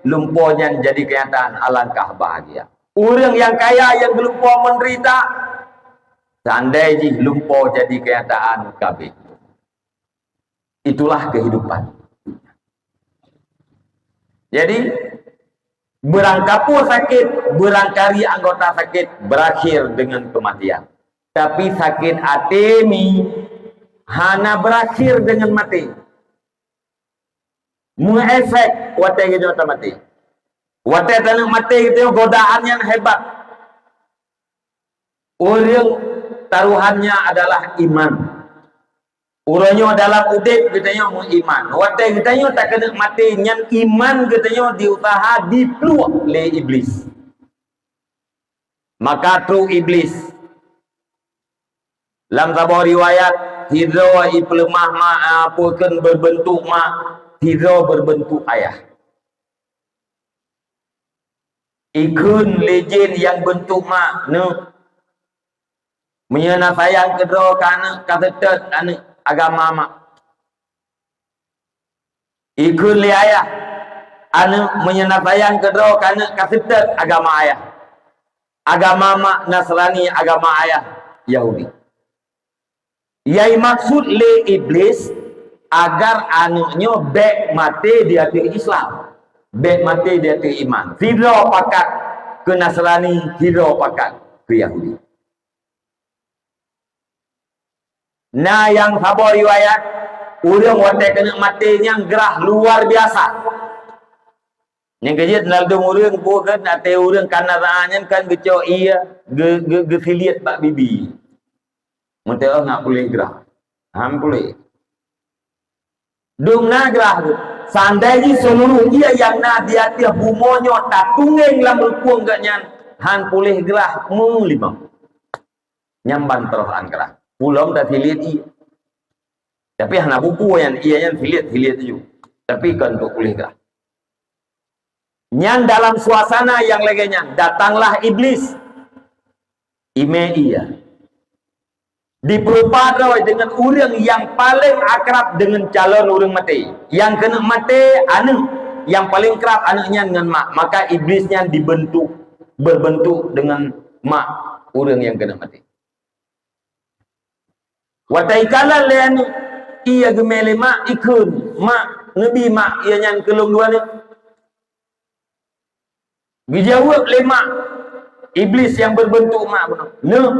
lumpoe nyan jadi keunyataan, alangkah bahagia. Ureuëng nyang kaya nyang geulumpoe meudeurita, seandai jih lumpoe jadi keunyataan ka abéh. Itulah kehidupan. Jadi, beurangkapeue sakét, beurangkali anggota sakét berakhir dengan kematian. Tapi sakét até mi hana berakhir dengan maté. Meuefek watée geutanyoe tamaté. Watée taneuk maté geutanyoe godaan nyan hebat. Ureuëng taruhannya adalah iman. Uroe nyoe dalam udeb geutanyoe meuiman. Watée geutanyoe takeuneuk maté nyan iman geutanyoe diusaha dipluek lé Iblis. Maka trok Iblis. Lam saboh riwayat, sidroe ipeuleumah ma, a, peue kheun berbentuk ma, sidroe berbentuk ayah. Ikheun lé jén nyang beuntuk ma, neuk. Meunyoe na sayang keudroe keu aneuk, kaseutôt aneuk agama ma. Ikheun lé ayah, aneuk, meunyoe na sayang keudroe keu aneuk, kaseutôt agama ayah. Agama ma Nasrani, agama ayah Yahudi. Nyang jimaksud lé Iblis agar aneuk nyoe bék maté di ateueh Islam, bék maté di ateueh iman. Sidroe pakat keu Nasrani, sidroe pakat keu Yahudi. Na nyang saboh riwayat, ureuëng watée keuneuk maté nyan grah luar biasa. Nyang keujeuet ladum ureuëng buet keu até ureuëng kana nyan kan geucok ié, geu-, geu-, geusiliet bak bibi. Meuteuoh ngat puléh grah. Han puléh. Dum na grah tu. Seandai jih seuluruh ié nyang na di ateueh bumoe nyoe tatungéng lam rukueng geuh nyan, han puléh grah meulimong. Nyan ban troh an grah. Pulom tasiliet ié. Tapi hana bubu nyan, ié nyan siliet-siliet ju. Tapi kon untuk puléh grah. Nyan dalam suasana nyang lagée nyan, datanglah Iblis. Imé ié. Dipeurupa droe deungon ureuëng nyang paleng akrab deungon calon ureuëng maté. Nyang keuneuk maté aneuk, nyang paleng krab aneuk nyan ngon mak. Maka Iblis nyan dibentuk, berbentuk deungon mak ureuëng nyang keuneuk maté. Watée ikalon lé aneuk, Iya geumé lé mak, ikheun, "Mak, neubi mak iya nyan keu lôn dua nyoe?" Geujaweueb lé mak, iblis nyang beubeuntuk mak bunoe, "Neuh,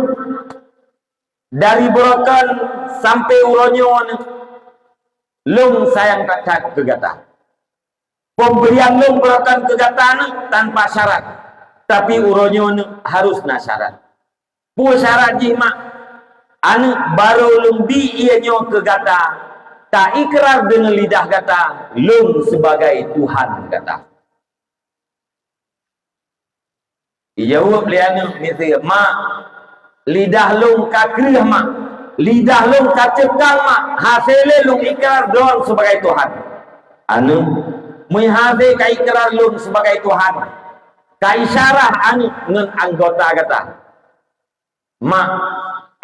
dari beurokan sampoe uroe nyoe neuh, lôn sayang that-that keu gata. Peuberian lôn beurokan keu gata neuh tanpa syarat, tapi uroe nyoe neuh harôh na syarat." "Peue syarat jih, mak?" "Aneuëk, barô lôn bi ié nyoe keu gata, ta ikrar deungon lidah gata, lôn sibagai Tuhan gata." Ijaweueb lé aneuëk miseue, "Mak, lidah lôn ka kreueh, mak. Lidah lôn ka ceukang, mak. Hase lé lôn ikrar droe sibagai Tuhan." "Aneuëk, meuhase ka ikrar lôn sibagai Tuhan, ka isyarah aneuëk ngon anggota gata." "Mak,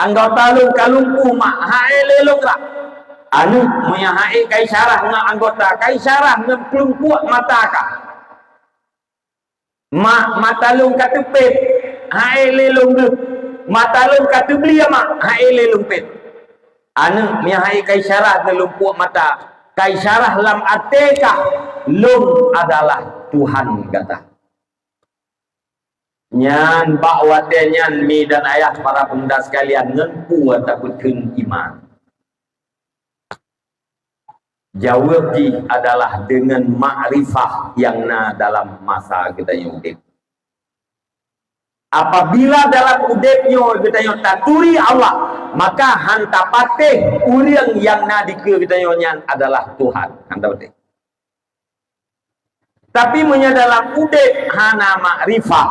anggota lôn ka lumpuh, mak. Hase lé lôn rab." "Aneuëk, meuhase ka isyarah ngon anggota, ka isyarah ngon peulumpuek mata kah." "Mak, mata lôn ka teupét. Hase lé lôn geuh. Mata lôn ka teublie, mak. Hase lé lôn pét." "Aneuëk, meuhase ka isyarah ngon lumpuek mata, ka isyarah lam até kah lôn adalah Tuhan gata." Nyan bak watée nyan, mi dan ayah, para pemuda sekalian, ngon peue tapeutheun iman? Jaweueb jih adalah deungon makrifah nyang na dalam masa geutanyoe udeb. Apabila dalam udeb nyoe geutanyoe taturi Allah, maka han tapatéh ureuëng nyang na dikeue geutanyoe nyan adalah Tuhan. Han tapatéh. Tapi meunyoe dalam udeb hana makrifah,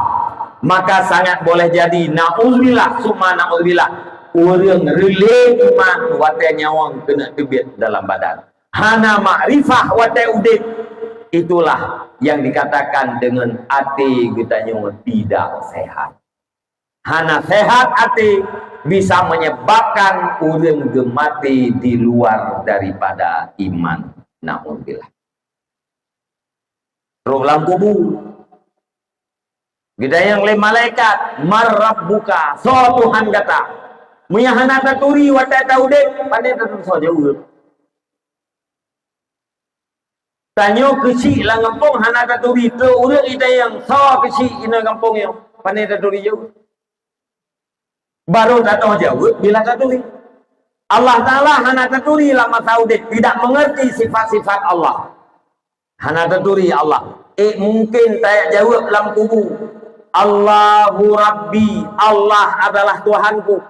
maka sangat boleh jadi, naudzubillah summa naudzubillah, ureuëng reulée iman watée nyawöng keuneuk teubiet dalam badan. Hana makrifah watée udeb, itulah yang dikatakan dengan até geutanyoe tidak sehat. Hana sehat até bisa menyebabkan ureuëng geumaté di luar daripada iman. Naudzubillah. Trok lam kubu. Geutanyong lé malaikat, "Man rabbuka?" Soe Tuhan gata? Meunyoe hana taturi watée taudeb, pane taturi soe jaweueb? Tanyoe keuchik lam gampông hana taturi, trok ureuëng itanyong, "Soe keuchik inoe gampông nyoe?" Pane taturi jaweueb? Barô tatoh jaweueb bila taturi. Allah Taala hana taturi lam masa udeb, tidak mengerti sifat-sifat Allah. Hana taturi Allah. Eh, mungkin tajak jaweueb lam kubu, "Allahu Rabbi, Allah adalah Tuhanku."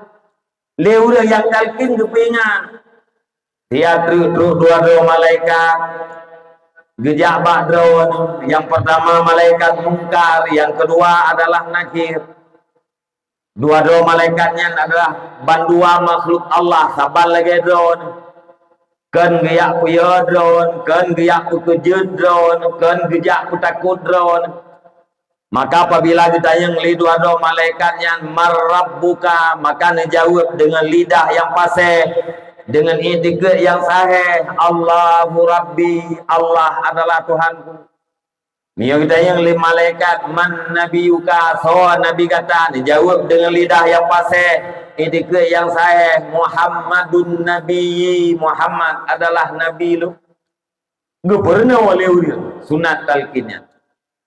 Lé ureuëng nyang talkin geupeuingat. Siat trok-trok dua droe malaikat geujak bak droe. Nyang pertama malaikat Mungkar, nyang keudua adalah Nakir. Dua droe malaikat nyan adalah bandua makhluk Allah saban lagée droe. Kon geujak peuyö droe, kon geujak peukeujeuet droe, kon geujak peutakot droe. Maka apabila geutanyong lé dua droe malaikat nyan, "Man rabbuka?" maka neujaweueb deungon lidah nyang paséh, deungon iktikeuet nyang sahé, "Allahu Rabbi, Allah adalah Tuhanku." Meunyoe geutanyong lé malaikat, "Man nabiyuka?" Soe nabi gata? Neujaweueb deungon lidah nyang paséh, iktikeuet nyang sahé, "Muhammadun nabiyyi, Muhammad adalah nabi lôn." Geupeurunoe lé ureuëng sunat talkin nyan.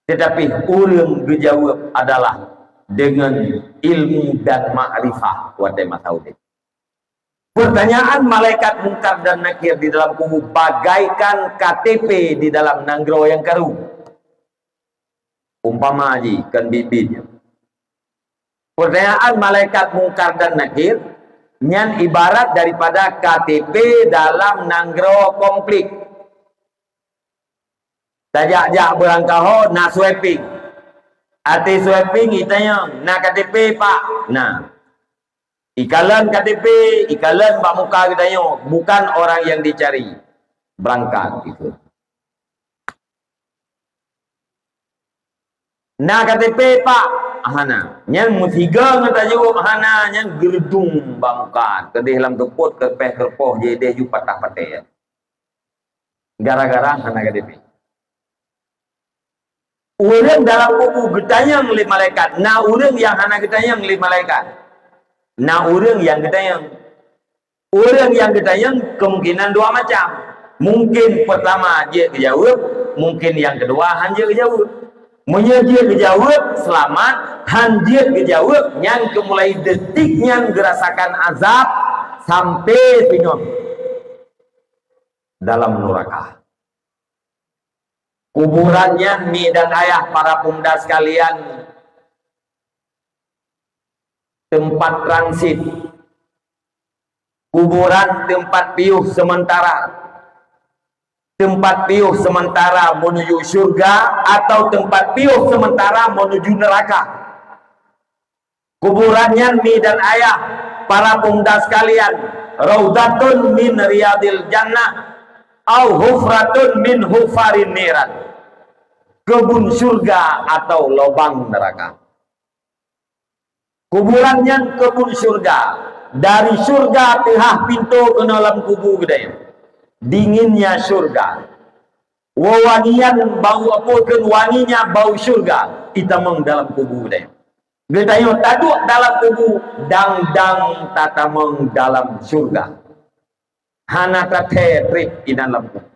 Tetapi ureuëng geujaweueb adalah deungon ilmu dan makrifah watée masa udeb. Pertanyaan malaikat Mungkar dan Nakir di dalam kubu bagaikan K T P di dalam nanggroe nyang karu. Umpama jih kon biet-biet nyoe. Pertanyaan malaikat Mungkar dan Nakir nyan ibarat daripada K T P dalam nanggroe konflik. Tajak-jak beurangkaho na sweeping. Até sweeping itanyong, "Na K T P, Pak?" "Na." Ikalon K T P, ikalon bak muka geutanyoe, bukan orang yang dicari. Berangkat gitu. "Na K T P, Pak?" "Hana." Nyan meusiga ngon tajaweueb "hana", nyan geureudong bak muka. Keudeh lam teupot, keureupoh-keureupoh, jideh ju patah patéh. Gara-gara hana K T P. Ureuëng dalam kubu geutanyong lé malaikat, na ureuëng nyang hana geutanyong lé malaikat. Na ureuëng nyang geutanyong. Ureuëng nyang geutanyong kemungkinan dua macam. Mungkin pertama jeuet geujaweueb, mungkin nyang keudua han jeuet geujaweueb. Meunyoe jeuet geujaweueb, seulamat, han jeuet geujaweueb, nyan keu mulai detik nyan geurasakan azab sampai singoh dalam nuraka. Kuburan nyan, mi dan ayah, para pemuda sekalian, teumpat transit. Kuburan teumpat piôh seumeuntara. Teumpat piôh seumeuntara meunuju syurga atau teumpat piôh seumeuntara meunuju neuraka. Kuburan nyan, mi dan ayah, para pemuda sekalian, raudhatun min riyadil jannah, au hufratun min hufarin niran. Keubun syurga atau lobang neuraka. Kuburan nyan keubun syurga. Dari syurga teuhah pintoe keunoe lam kubu geutanyoe. Dinginnya syurga. Wewangian bau, apa kheun wanginya bau syurga, itamong dalam kubu geutanyoe. Geutanyoe taduek dalam kubu, dang-dang tatamong dalam syurga. Hana tathee treb inan lam kubu.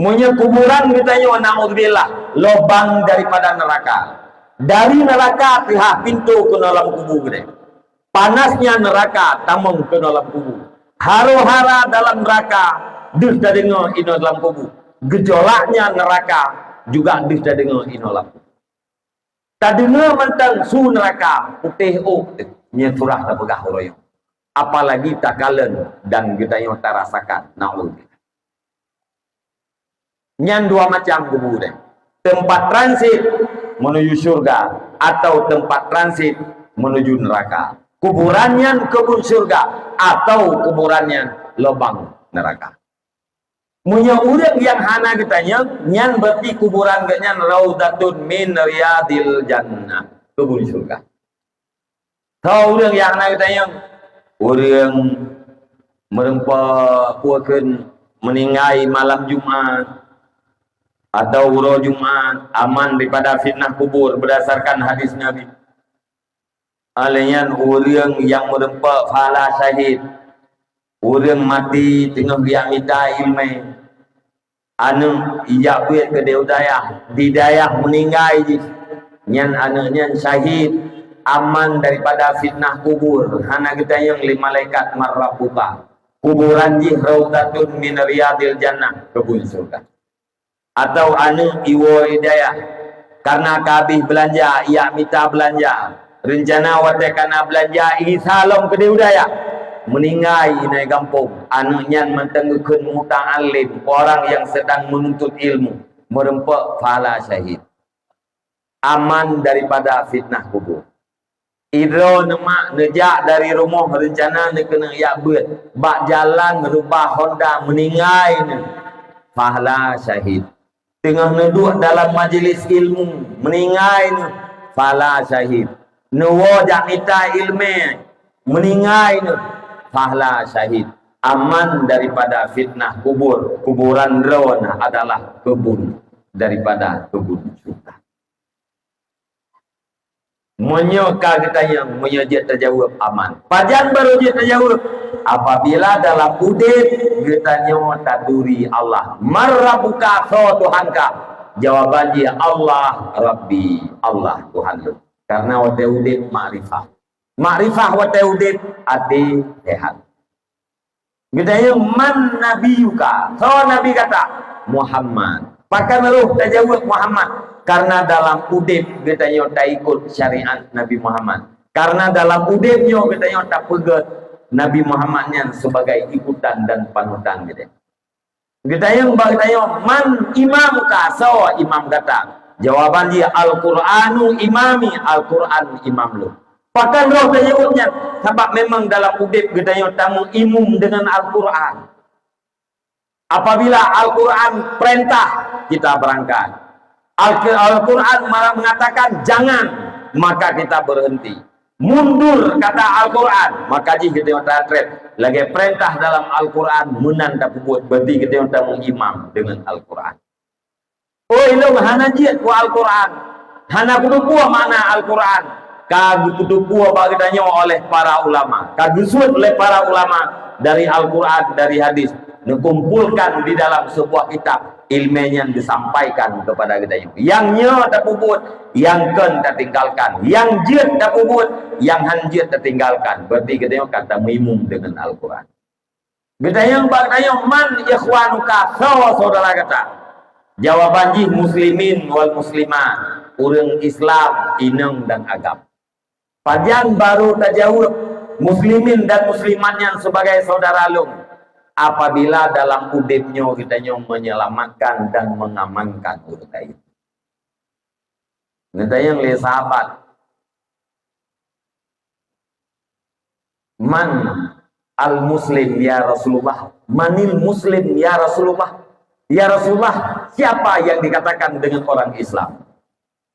Meunyoe kuburan geutanyoe, naudzubillah, lobang daripada neuraka. Dari neuraka teuhah pintoe keunoe lam kubu geutanyoe. Panasnya neuraka tamong keunoe lam kubu. Haro-hara dalam neuraka deuh tadeungoe inoe lam kubu. Geujolaknya neuraka juga deuh tadeungoe inoe lam kubu. Tadeungoe mantong su neuraka putéh ôk teuh, nyan surah tapeugah uroe nyoe. Apalagi takalon dan geutanyoe tarasakan. Naudzubillah. Nyan dua macam kubu deh. Teumpat transit meunuju syurga atau teumpat transit meunuju neuraka. Kuburan nyan keubun syurga atau kuburan nyan lobang neuraka. Meunyoe ureuëng nyang hana geutanyong, nyan berarti kuburan geuh nyan raudhatun min riyadil jannah, keubun syurga. Tho ureuëng nyang hana geutanyong, ureuëng meureumpok, peue kheun, meuninggai malam Jumat atau uroe Jumat, aman daripada fitnah kubur berdasarkan hadis Nabi. Alèh nyan ureuëng nyang meureumpok pahala syahid, ureuëng maté teungoh geujak mita iéleumé, aneuëk ijak beuet keudéh u dayah, di dayah meuninggai jih, nyan aneuëk nyan syahid, aman daripada fitnah kubur, hana geutanyong lé malaikat man rabbuka. Kuburan jih raudhatun min riyadil jannah, keubun syurga. Atau aneuëk iwoe dayah, karena ka habéh beulanja, ijak mita beulanja. Reuncana watée ka na beulanja, igisa lom keudéh u dayah. Meuninggai inan gampông, aneuëk nyan mantong geukheun muta'allim, orang yang sedang menuntut ilmu, meureumpok pahala syahid. Aman daripada fitnah kubur. Idroe neumak neujak dari rumoh reuncana neukeuneuk jak beuet, bak jalan reubah honda meuninggai neuh, pahala syahid. Teungoh neuduek dalam majeulis ilmu meuninggai neuh, pahala syahid. Neuwoe jak mita iéleumé meuninggai neuh, pahala syahid. Aman daripada fitnah kubur, kuburan droe neuh adalah keubun daripada keubun syurga. Meunyoe ka geutanyong, meunyoe jeuet tajaweueb aman. Pajan barô jeuet tajaweueb? Apabila dalam udeb geutanyoe taturi Allah. Man rabbuka, soe Tuhanka? Jawaban jih Allah Rabbi, Allah Tuhan lôn. Karena watée udeb makrifah. Makrifah watée udeb até sehat. Geutanyoe, "Man nabiyuka?" Soe nabi gata? "Muhammad." Pakon roh tajaweueb Muhammad? Karena dalam udeb geutanyoe taikot syariat Nabi Muhammad. Karena dalam udeb nyoe geutanyoe tapeugét Nabi Muhammad nyan sebagai ikutan dan panutan geutanyoe. Geutanyoe bak geutanyoe, "Man imamuka?" Soe imam gata? Jawaban jih, "Al-Qur'anu imami," Al-Qur'an imam lôn. Pakon roh tajaweueb nyan? Sabab memang dalam udeb geutanyoe tameuimum deungon Al-Qur'an. Apabila Al-Qur'an perintah, kita berangkat. Al-, Al-Qur'an malah mengatakan jangan, maka kita berhenti. Mundur, kata Al-Qur'an, maka jih geutanyoe tatreb. Lagée perintah dalam Al-Qur'an meunan tapeubuet, berarti geutanyoe tameuimam deungon Al-Qur'an. Oi, lôn hana jeuet keu Al-Qur'an, hana kuteupue makna Al-Qur'an. ka geupeutupeue bak geutanyoe oleh para ulama, ka geusuet oleh para ulama dari Al-Quran, dari hadis, neukumpulkan di dalam sebuah kitab, ilmé nyan disampaikan kepada geutanyoe. Nyang nyoe tapeubuet, nyang kon tatinggalkan. Nyang jeuet tapeubuet, nyang han jeuet tatinggalkan. Berarti geutanyoe ka tameuimum deungon Al-Quran. Geutanyong bak geutanyoe, "Man ikhwanuka, soe saudara gata?" Jawaban jih, "Muslimin wal muslimat," ureuëng Islam inong dan agam. Pajan barô tajaweueb muslimin dan muslimat nyan sebagai saudara lôn, apabila dalam udeb nyoe geutanyoe menyelamatkan dan mengamankan ureuëng laén. Neutanyong lé sahabat, "Man al-muslim ya Rasulullah? Manil muslim ya Rasulullah? Ya Rasulullah, siapa yang dikatakan dengan orang Islam?"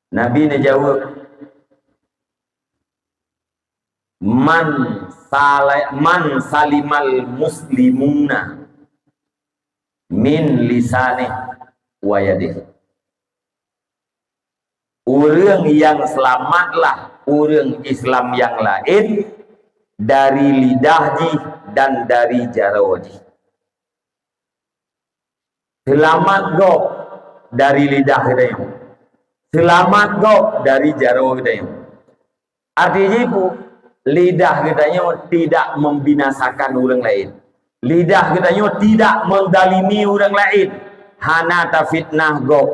Nabi neujaweueb, "Man sala-, man salimal muslimuna min lisanih wa yadih." Ureuëng nyang seulamatlah ureuëng Islam nyang laén dari lidah jih dan dari jaroe jih. Seulamat gob dari lidah geutanyoe. Seulamat gob dari jaroe geutanyoe. Arti jih peue? Lidah geutanyoe tidak membinasakan ureuëng laén. Lidah geutanyoe tidak mendalimi ureuëng laén. Hana tafitnah gob.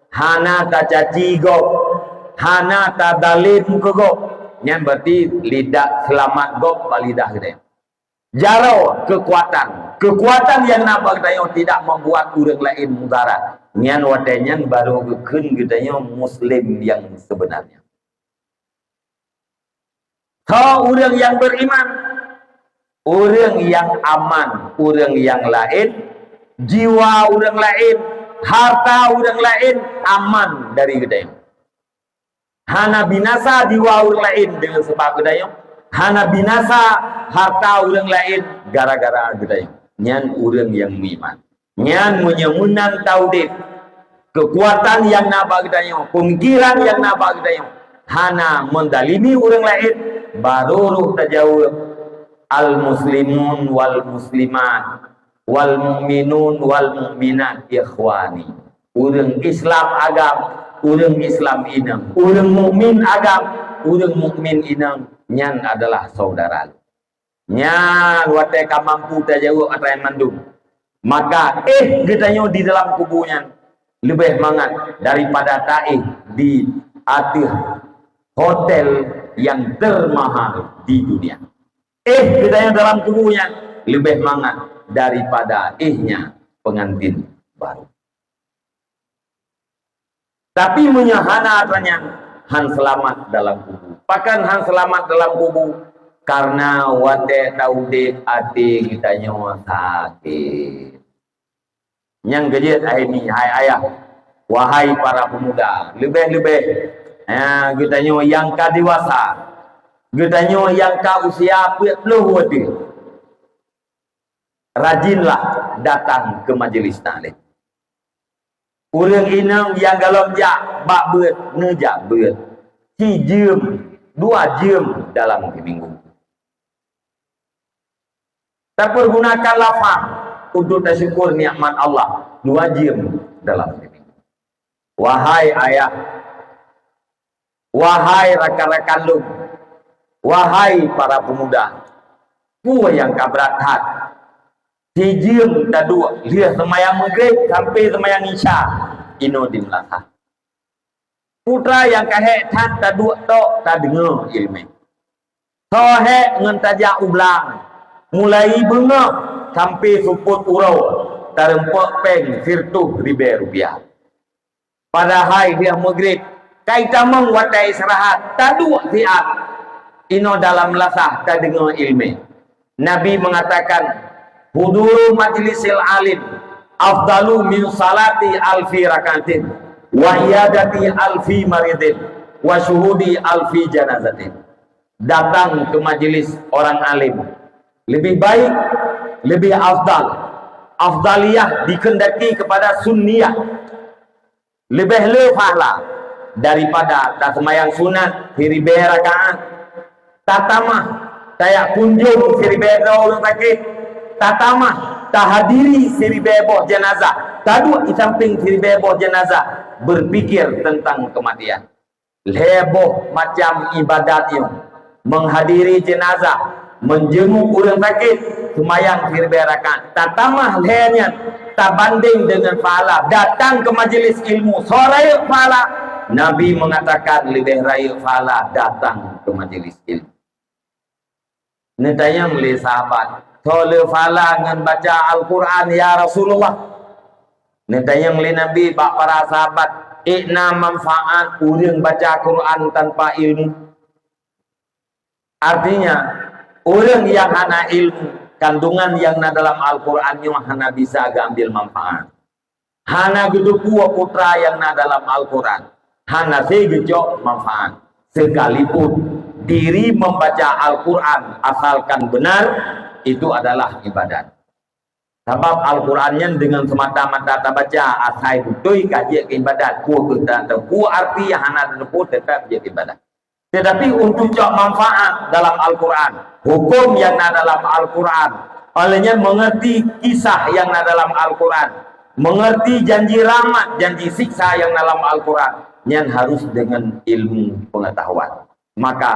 Hana tacaci gob. Hana tadalim keu gob. Nyan berarti lidah, seulamat gob bak lidah geutanyoe. Jaroe, keukuatan. Keukuatan nyang na bak geutanyoe tidak membuat ureuëng laén mudarat. Nyan watée nyan barô geukheun geutanyoe muslim nyang sebenarnya. Soe ureuëng nyang beriman? Ureuëng nyang aman, ureuëng nyang laén, jiwa ureuëng laén, harta ureuëng laén aman dari geutanyoe. Hana binasa jiwa ureuëng laén deungon sabab geutanyoe. Hana binasa harta ureuëng laén gara-gara geutanyoe. Nyan ureuëng nyang meuiman. Nyan meunyoe meunan taudeb, keukuatan nyang na bak geutanyoe, peumikiran nyang na bak geutanyoe, hana mendalimi ureuëng laén, barô roh tajaweueb, "Al-muslimun wal muslimat, wal mu'minun wal mu'minat ikhwani." Ureuëng Islam agam, ureuëng Islam inong, ureuëng mukmin agam, ureuëng mukmin inong, nyan adalah saudara lôn. Nyan watée ka mampu tajaweueb atra nyan mandum, maka éh geutanyoe di dalam kubu nyan leubeh mangat daripada taéh di ateueh hotel nyang termahal di dunia. Éh geutanyoe dalam kubu nyan leubeh mangat daripada éhnya pengantin baru. Tapi meunyoe hana atra nyan, han seulamat dalam kubu. Pakon han seulamat dalam kubu? Karena watée taudeb até geutanyoe sakét. Nyang keujeuet hai mi, hai ayah, wahai para pemuda, leubeh-leubeh, ha, geutanyoe nyang ka dewasa, geutanyoe nyang ka usia peuet ploh watée, rajinlah datang keu majelis taklim. Ureuëng inong nyang gohlom jak bak beuet, neujak beuet sijeuem, dua jeuem dalam siminggu. Tapeurgunakan lafaz untuk tasyukur nikmat Allah dua jeuem dalam siminggu. Wahai ayah, wahai rakan-rakan lôn, wahai para pemuda, peue nyang ka brat that? Sijeuem taduek lheueh seumayang Maghrib sampai seumayang Isya, inoe di meulasah. Peue atra nyang ka hék that taduek tok tadeungoe iéleumé. Soe hék ngon tajak u blang, mulai beungoh sampai seupôt uroe, tareumpok péng sireutoh ribée rupiah. Padahai lheueh Maghrib, ka itamong watée istirahat, taduek siat, inoe dalam meulasah tadeungoe iéleumé. Nabi mengatakan, "Huduru majlisil alim afdalu min salati alfi rakaatin, wa iyadati alfi maridin, wa syuhudi alfi janazatin." Datang ke majelis orang alim lebih baik, lebih afdal. Afdaliyah dikehendaki kepada sunniyah. Leubeh le pahala daripada taseumayang sunat siribée rakaat, tatamah tajak kunjong siribée droe ureuëng sakét, tatamah tahadiri siribée boh jeunazah, taduek di samping siribée boh jeunazah, berpikir tentang kematian. Lhée boh macam ibadat nyoe, menghadiri jenazah, menjenguk ureuëng sakét, seumayang siribée rakaat, tatamah lhée nyan tabandeng deungon pahala datang ke majelis ilmu, soe rayeuk pahala. Nabi mengatakan leubeh rayeuk pahala datang ke majelis ilmu. Neutanyong lé sahabat, "Soe le pahala ngon baca Al-Quran, ya Rasulullah?" Neutanyong lé Nabi bak para sahabat, "Ék na manfaat ureuëng baca Quran tanpa ilmu?" Artinya, ureuëng nyang hana ilmu, kandungan nyang na dalam Al-Quran nyoe hana bisa geuambil manfaat. Hana geuteupeue peue nyang na dalam Al-Quran, hana sé geucok manfaat. Sekalipun diri membaca Al-Quran asalkan benar, itu adalah ibadat. Sabab Al-Quran nyan deungon semata-mata tabaca, asai beutôi ka jeuet keu ibadat. Peue keu ta-, peue arti nyang hana tateupeue, teutap jeuet keu ibadat. Tetapi untuk cok manfaat dalam Al-Quran, hukum nyang na dalam Al-Quran, oleh nyan mengerti kisah nyang na dalam Al-Quran, mengerti janji rahmat, janji siksa nyang na dalam Al-Quran, nyan harus dengan ilmu pengetahuan. Maka,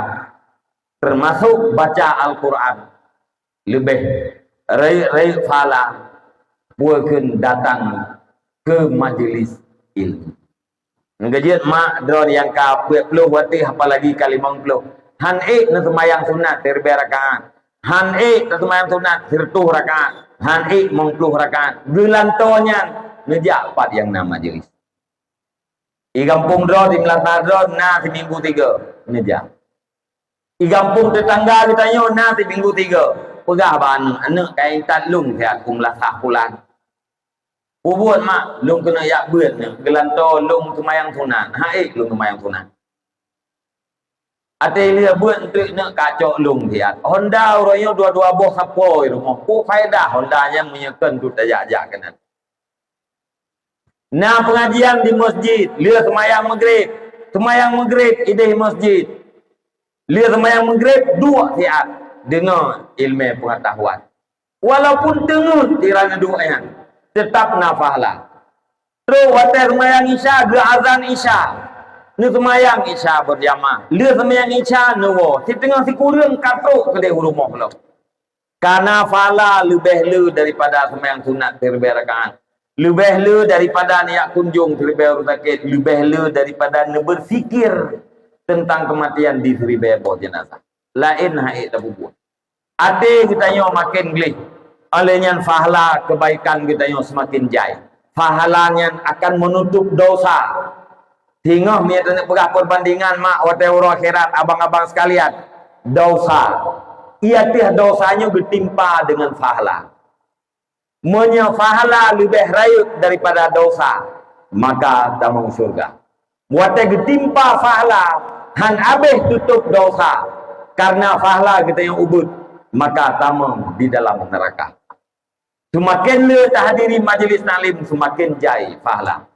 termasuk baca Al-Quran, leubeh rayeuk-rayeuk pahala peue kheun datang ke majelis ilmu. Ngeujeuet mak droe nyang ka peuet ploh watée, apalagi ka limong ploh. Han ék neuseumayang sunat siribée rakaat. Han ék neuseumayang sunat sireutôh rakaat. Han ék limong ploh rakaat. Geulantoe nyan neujak pat nyang na majelis. I gampông droe, di meulasah droe na siminggu tiga neujak. I gampông teutangga geutanyoe na siminggu tiga. Peugah bak aneuëk, "Aneuëk, ka intat lôn siat u meulasah pulan." "Peue buet mak?" "Lôn keuneuk jak beuet neuh, geulantoe lôn seumayang sunat." "Han ék lôn seumayang sunat." "Até lheueh beuet eunteuk neuh kacok lôn siat." Honda uroe nyoe dua-dua boh sapoe rumoh. Peue faedah honda nyan meunyoe kheun tu tajak-jak keunan. Na pengajian di masjid, lheueh seumayang Maghrib. Seumayang Maghrib idéh masjid. Lheueh seumayang Maghrib, duek siat deungoe ileumé peungatahuan. Walaupun teungeut di ran duek nyan, teutap na pahala. Trok watée seumayang Isya, geuazan Isya. Neuseumayang Isya beujamaah. Lheueh seumayang Isya, neuwoe. Siteungoh sikureueng ka trok keudeh u rumoh lom. Kana pahala leubeh le daripada seumayang sunat siribée rakaat. Leubeh le daripada neujak kunjong siribée ureuëng sakét. Leubeh le daripada neubeusikir teuntang keumatian di siribée boh jeunazah. Laén han ék tapeubuet. Até geutanyoe maken gleh, óh lheueh nyan pahala keubaikan geutanyoe seumaken jai. Pahala nyan akan meunutob desya. Singoh meunyoe taneuk peugah peurbandingan mak watée uroe akhirat, abang-abang sekalian, desya i ateueh desya nyoe geutimpa deungon pahala. Meunyoe pahala leubeh rayeuk daripada desya, maka tamong syeuruga. Watée geutimpa pahala, han abéh tutob desya, kareuna pahala geutanyoe ubit, maka tamong di dalam neuraka. Seumaken le tahadiri majelis taklim, seumaken jai pahala.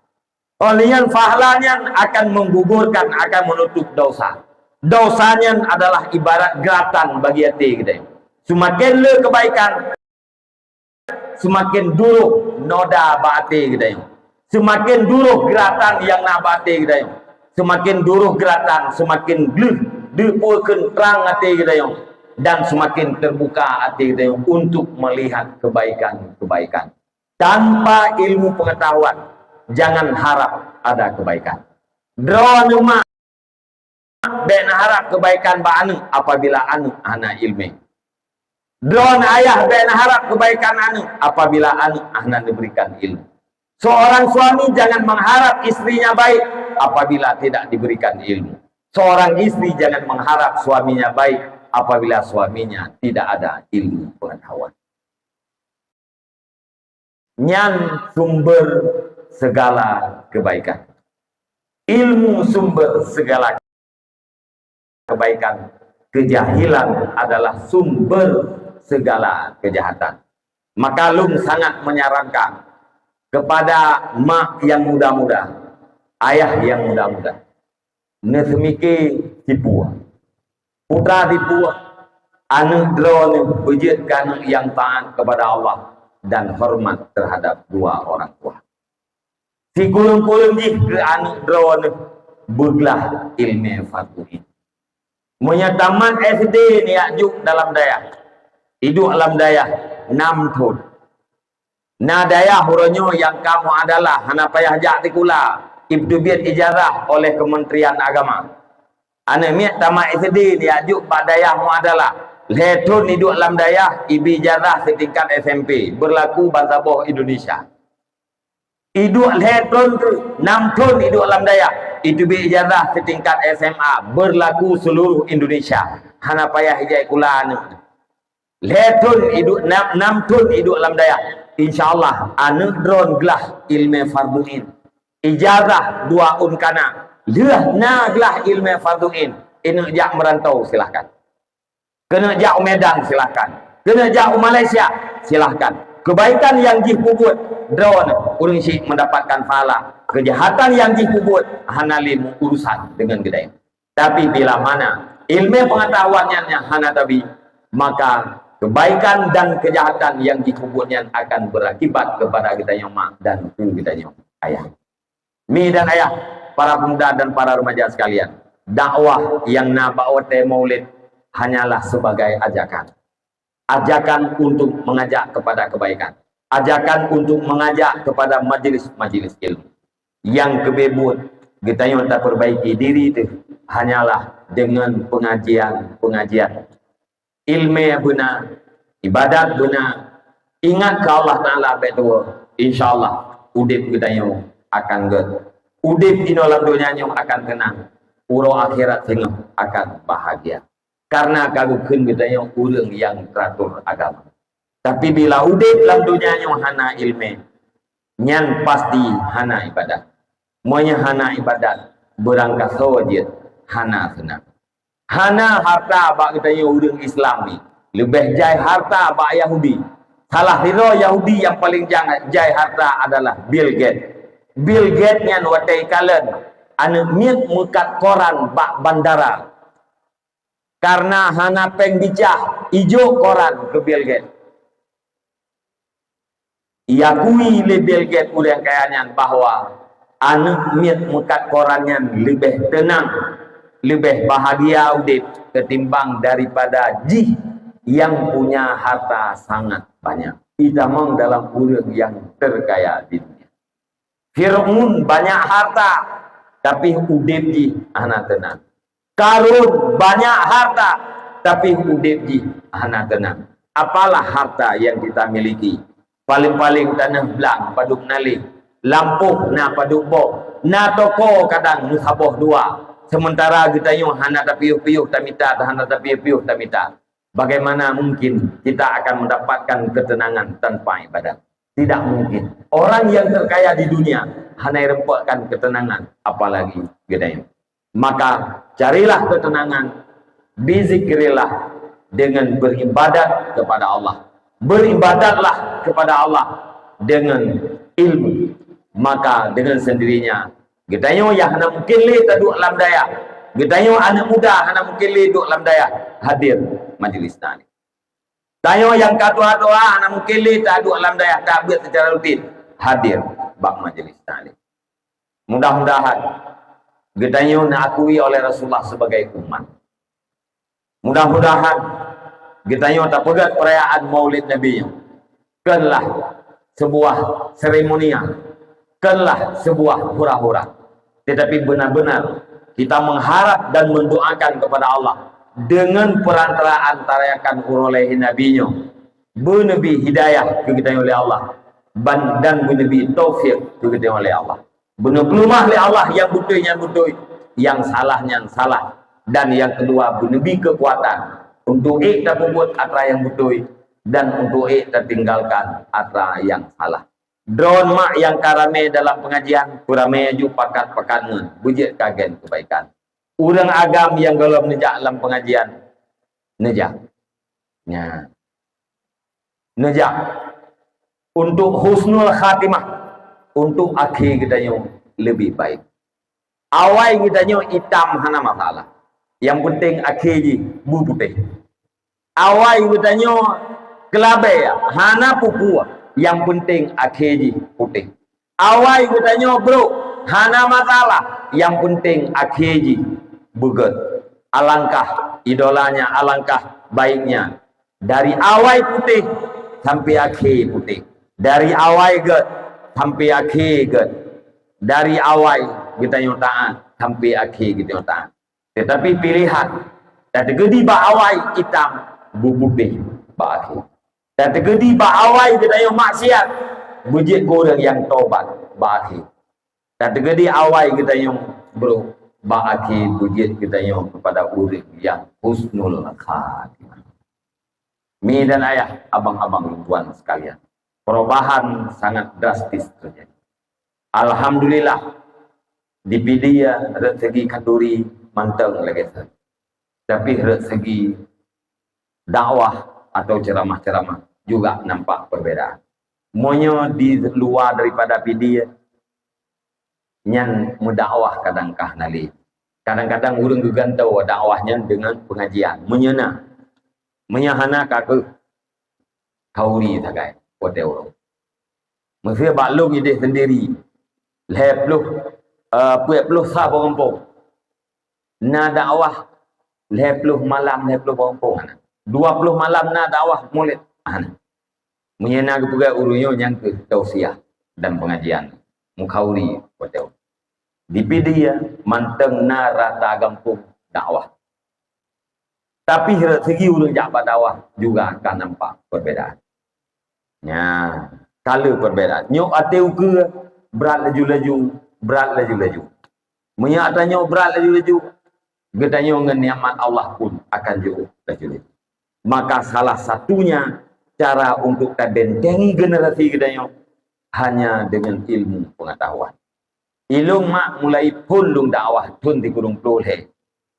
Óh lheueh nyan, pahala nyan akan menggugurkan, akan menutup desya. Desya nyan adalah ibarat geuratan bagi até geutanyoe. Seumaken le keubaikan, seumaken duroh noda bak até geutanyoe. Seumaken duroh geuratan nyang na bak até geutanyoe. Seumaken duroh geuratan, seumaken gleh deupeukeun trang até geutanyoe, dan seumaken teubuka até geutanyoe untuk meulihat keubaikan-keubaikan. Tanpa ilmu pengetahuan, jangan harap ada kebaikan. Droeneuh mak, bék neuharab keubaikan bak aneuëk apabila aneuëk hana ileumé. Droeneuh ayah, bék neuharab keubaikan aneuëk apabila aneuëk hana neuberikan ilmu. Seorang suami jangan mengharap istrinya baik apabila tidak diberikan ilmu. Seorang istri jangan mengharap suaminya baik apabila suaminya tidak ada ilmu pengetahuan. Nyan sumber segala kebaikan. Ilmu sumber segala kebaikan. Kejahilan adalah sumber segala kejahatan. Maka lôn sangat menyarankan kepada mak yang muda-muda, ayah yang muda-muda, Neuseumike sipue. Putra sipue, aneuëk droeneuh beujeuet keu aneuëk nyang taat kepada Allah dan hormat terhadap dua orang tua. Sikureueng-kureueng jih keu aneuëk droeneuh beuglah iéleumé fardhu ain. Meunyoe tamat S D neujak jok dalam dayah, iduek lam dayah nam thon. Na dayah uroe nyoe nyang ka muadalah hana payah jak sikula, ipeubiet ijazah oleh Kementerian Agama. Aneuëk miet tamat S D neujak jok bak dayah muadalah, lhée thon iduek lam dayah, ibi ijazah sitingkat S M P, beurlaku bansaboh Indonesia. Iduek lhée thon tu, nam thon iduek lam dayah, iteubiet ijazah sitingkat S M A, beurlaku seuluruh Indonesia. Hana payah ijak sikula aneuëk. Lhée thon iduek, nam, nam thon iduek lam dayah. Insya Allah, aneuëk droen glah iéleumé fardhu ain. Ijazah dua ôn kana. Lheueh na glah iéleumé fardhu ain, keuneuk jak meurantau, silahkan. Keuneuk jak u Medan, silahkan. Keuneuk jak u Malaysia, silahkan. Kebaikan nyang jih peubuet droen, ureuëng syik mendapatkan pahala. Kejahatan nyang jih peubuet hana lé urusan deungon geutanyoe. Tapi bila mana iéleumé peungatahuan nyan nyang hana tabi, maka kebaikan dan kejahatan nyang jih peubuet nyan akan berakibat kepada geutanyoe mak dan pu geutanyoe ayah. Mi dan ayah, para pemuda dan para remaja sekalian, dakwah nyang na bak watée Maulid hanyalah sebagai ajakan. Ajakan untuk mengajak kepada kebaikan. Ajakan untuk mengajak kepada majelis-majelis ilmu. Nyang keubeubeuet geutanyoe taperbaiki diri teuh hanyalah deungon pengajian-pengajian. Iéleumé beuna, ibadat beuna, ingat keu Allah Taala bék tuwoe, insya Allah udeb geutanyoe akan gét. Udeb inoe lam donya nyoe akan teunang, uroe akhirat singoh akan bahagia. Karena ka geukheun geutanyoe ureuëng nyang teratur agama. Tapi bila udeb lam donya nyoe hana iéleumé, nyan pasti hana ibadat. Meunyoe hana ibadat, beurangkasoe jeuet hana seunang. Hana harta bak geutanyoe ureuëng Islam ni, leubeh jai harta bak Yahudi. Salah sidroe Yahudi nyang paleng jang-, jai harta adalah Bill Gates. Bill Gates nyan watée ikalon aneuëk miet meukat koran bak bandara. Karena hana péng bicah, ijok koran keu Bill Gates. Iakui lé Bill Gates ureuëng kaya nyan bahwa aneuëk miet meukat koran nyan leubeh teunang, leubeh bahagia udeb ketimbang daripada jih nyang punya harta sangat banyak. Itamong dalam ureuëng nyang terkaya di dunia. Fir'aun banyak harta, tapi udeb jih hana teunang. Karun banyak harta, tapi udeb jih hana teunang. Apalah harta yang kita miliki? Paling-paling taneuh blang padub naleh, lampôh na padub boh, na toko kadang meusaboh dua. Sementara geutanyoe hana tapiôh-piôh tamita, hana tapiôh-piôh tamita. Bagaimana mungkin kita akan mendapatkan ketenangan tanpa ibadat? Tidak mungkin. Orang yang terkaya di dunia hana ireumpokkan ketenangan, apalagi geutanyoe. Maka carilah ketenangan, bizikrillah dengan beribadat kepada Allah. Beribadatlah kepada Allah dengan ilmu. Maka dengan sendirinya, geutanyoe nyang hana mungkin lé taduek lam dayah, geutanyoe aneuëk muda hana mungkin lé duek lam dayah, hadir majlis taklim. Tanyoe nyang ka tuha-tuha hana mungkin lé taduek lam dayah, tabeuet secara rutin, hadir bak majlis taklim. Mudah-mudahan geutanyoe neuakui oleh Rasulullah sebagai umat. Mudah-mudahan geutanyoe tapeugét perayaan Maulid Nabi nyoe kenlah sebuah seremonial, kenlah sebuah hura-hura. Tetapi benar-benar kita mengharap dan mendoakan kepada Allah dengan perantaraan tarayakan uroe lahé Nabi nyoe, beuneubi hidayah keu geutanyoe lé Allah, ban-, dan beuneubi taufik keu geutanyoe lé Allah. Beuneupeulumah lé Allah, nyang beutôi nyan beutôi, nyang salah nyan salah, dan nyang keudua beuneubi keukuatan untuk ék tapeubuet atra nyang beutôi dan untuk ék tatinggalkan atra nyang salah. Droen mak nyang ka ramé dalam pengajian, peuramé ju pakat-pakat ngon beujeuet keu agen keubaikan. Ureuëng agam nyang gohlom neujak lam pengajian, neujak. Nya. Neujak. Untuk husnul khatimah, untuk akhé geutanyoe leubeh baik. Awai geutanyoe itam hana masalah. Nyang peunteng akhé jih beuputéh. Awai geutanyoe keulabée hana peue-peue, nyang peunteng akhé jih putéh. Awai geutanyoe brok hana masalah, nyang peunteng akhé jih beugét. Alangkah idolanya, alangkah baiknya. Dari awai putéh sampai akhé putéh. Dari awai gét sampai akhé gét. Dari awai geutanyoe taát sampai akhé geutanyoe taát. Teutapi piléhan, tateukeudi bak awai itam, beuputéh bak akhé. Tateukeudi bak awai geutanyoe maksiat, beujeuet keu ureuëng nyang tobat bak akhé. Tateukeudi awai geutanyoe brok, bak akhé beujeuet geutanyoe keupada ureuëng nyang husnul khatimah. Mi dan ayah, abang-abang lôn tuan sekalian, perubahan sangat drastis terjadi. Alhamdulillah, di Pidie rot segi khanduri mantong lagée that. Tapi rot segi dakwah atau ceramah-ceramah juga nampak perbedaan. Meunyoe di luwa daripada Pidie, nyan meudakwah kadang ka hana lé. Kadang-kadang ureuëng geugantoe dakwah nyan deungon pengajian. Meunyoe na, meunyoe hana ka kheueh khanduri sagai watée uroe. Meusé bak lôn idéh sendiri, lhée ploh, eh, peuet ploh sa boh gampông. Na dakwah lhée ploh malam, lhée ploh boh gampông hana. Dua ploh malam na dakwah mulod hana. Meunyoe na geupeugah ureuëng nyoe nyang kheueh tausiah dan pengajian mukhauri watée. Di Pidie mantong na rata gampông dakwah. Tapi rot segi ureuëng jak bak dakwah juga ka nampak perbedaan. Nya, ka le perbedaan. Nyoe até ukeue brat laju-laju, brat laju-laju. Meunyoe ata nyoe brat laju-laju, geutanyoe ngon nikmat Allah pun akan jiôh laju-laju. Maka salah satunya cara untuk tabentengi generasi geutanyoe hanya dengan ilmu pengetahuan. Ilôn mak mulai phon lôn dakwah thon sikureueng ploh lhée.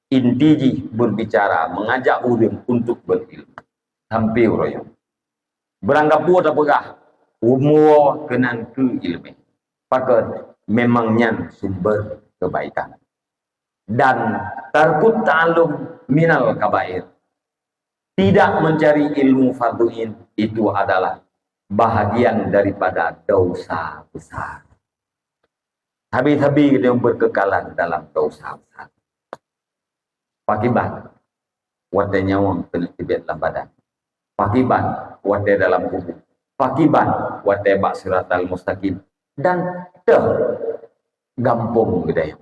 Inti jih berbicara mengajak ureuëng untuk berilmu. Sampai uroe nyoe. Beurangkapeue tapeugah, umu keunan keu iéleumé. Pakon memang nyan sumber kebaikan. Dan tarkut ta'allum minal kabair. Tidak mencari ilmu fardu ain itu adalah bahagian daripada dosa besar. Habis-habis dia berkekalan dalam dosa besar. Pakiban watée nyawöng keuneuk teubiet lam badan. Pakiban watée dalam kubu. Pakiban watée bak siratal mustaqim. Dan teuh gampông geutanyoe.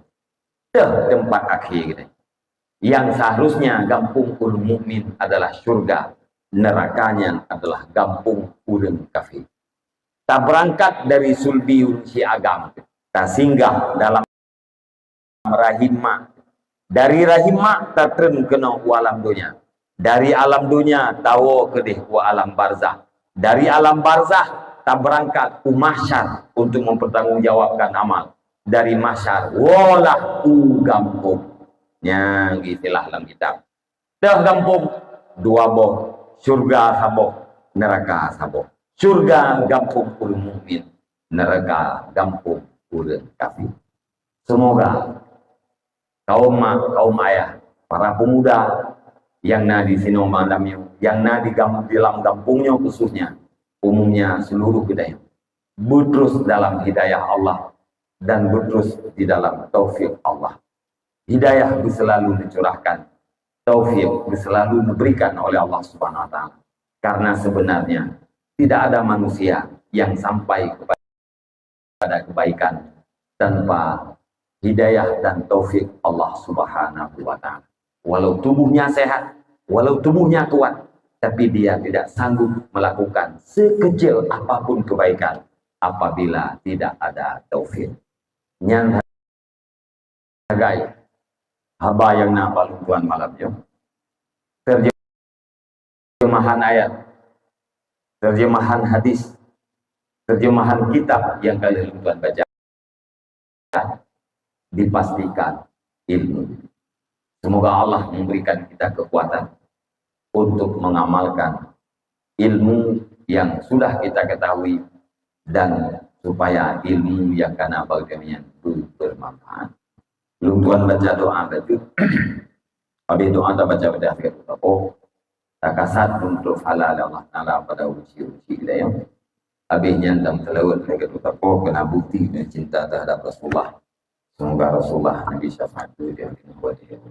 Teuh teumpat akhé geutanyoe. Yang seharusnya gampông ureuëng mukmin adalah syurga, neuraka nyan adalah gampông ureuëng kafé. Tabeurangkat dari sulbi ureuëng si agam, tasinggah dalam rahim mak. Dari rahim mak tatreun keunoe u alam donya. Dari alam donya tawoe keudeh u alam barzah. Dari alam barzah tabeurangkat u mahsyar untuk mempertanggungjawabkan amal. Dari mahsyar woelah u gampông. Nyang istilah lam kitab. Teuh gampông dua boh, syurga saboh, neuraka saboh. Syurga gampông ureuëng mukmin, neuraka gampông ureuëng kafé. Semoga kaum mak, kaum ayah, para pemuda yang na di sinoe malam nyoe, yang na di gam-, di lam gampông nyoe khususnya, umumnya seluruh geutanyoe, beuterus dalam hidayah Allah dan beuterus di dalam taufik Allah. Hidayah geuselalu dicurahkan, taufik geuselalu diberikan oleh Allah Subhanahu Wa Taala. Karena sebenarnya tidak ada manusia yang sampai kepada kebaikan tanpa hidayah dan taufik Allah Subhanahu Wa Taala. Walau tubuhnya sehat, walau tubuhnya kuat, tapi dia tidak sanggup melakukan sekecil apapun kebaikan apabila tidak ada taufik. Nyan sagai haba nyang na bak lôn tuan malam nyoe. Terjemahan ayat, terjemahan hadis, terjemahan kitab yang ka lheueh lôn tuan baca, dipastikan ilmu. Semoga Allah memberikan kita kekuatan untuk mengamalkan ilmu yang sudah kita ketahui dan supaya ilmu yang kana bagi kami nyan bermanfaat. Lôn tuan baca doa bacut. Habis doa tabaca pada akhir. Oh, takasat untuk halal Allah Taala pada uji-uji kita ya. Habis nyan dan kelewat lagi tu tapo kena bukti dan cinta terhadap Rasulullah. Semoga Rasulullah Nabi syafaat tu dia kena buat dia.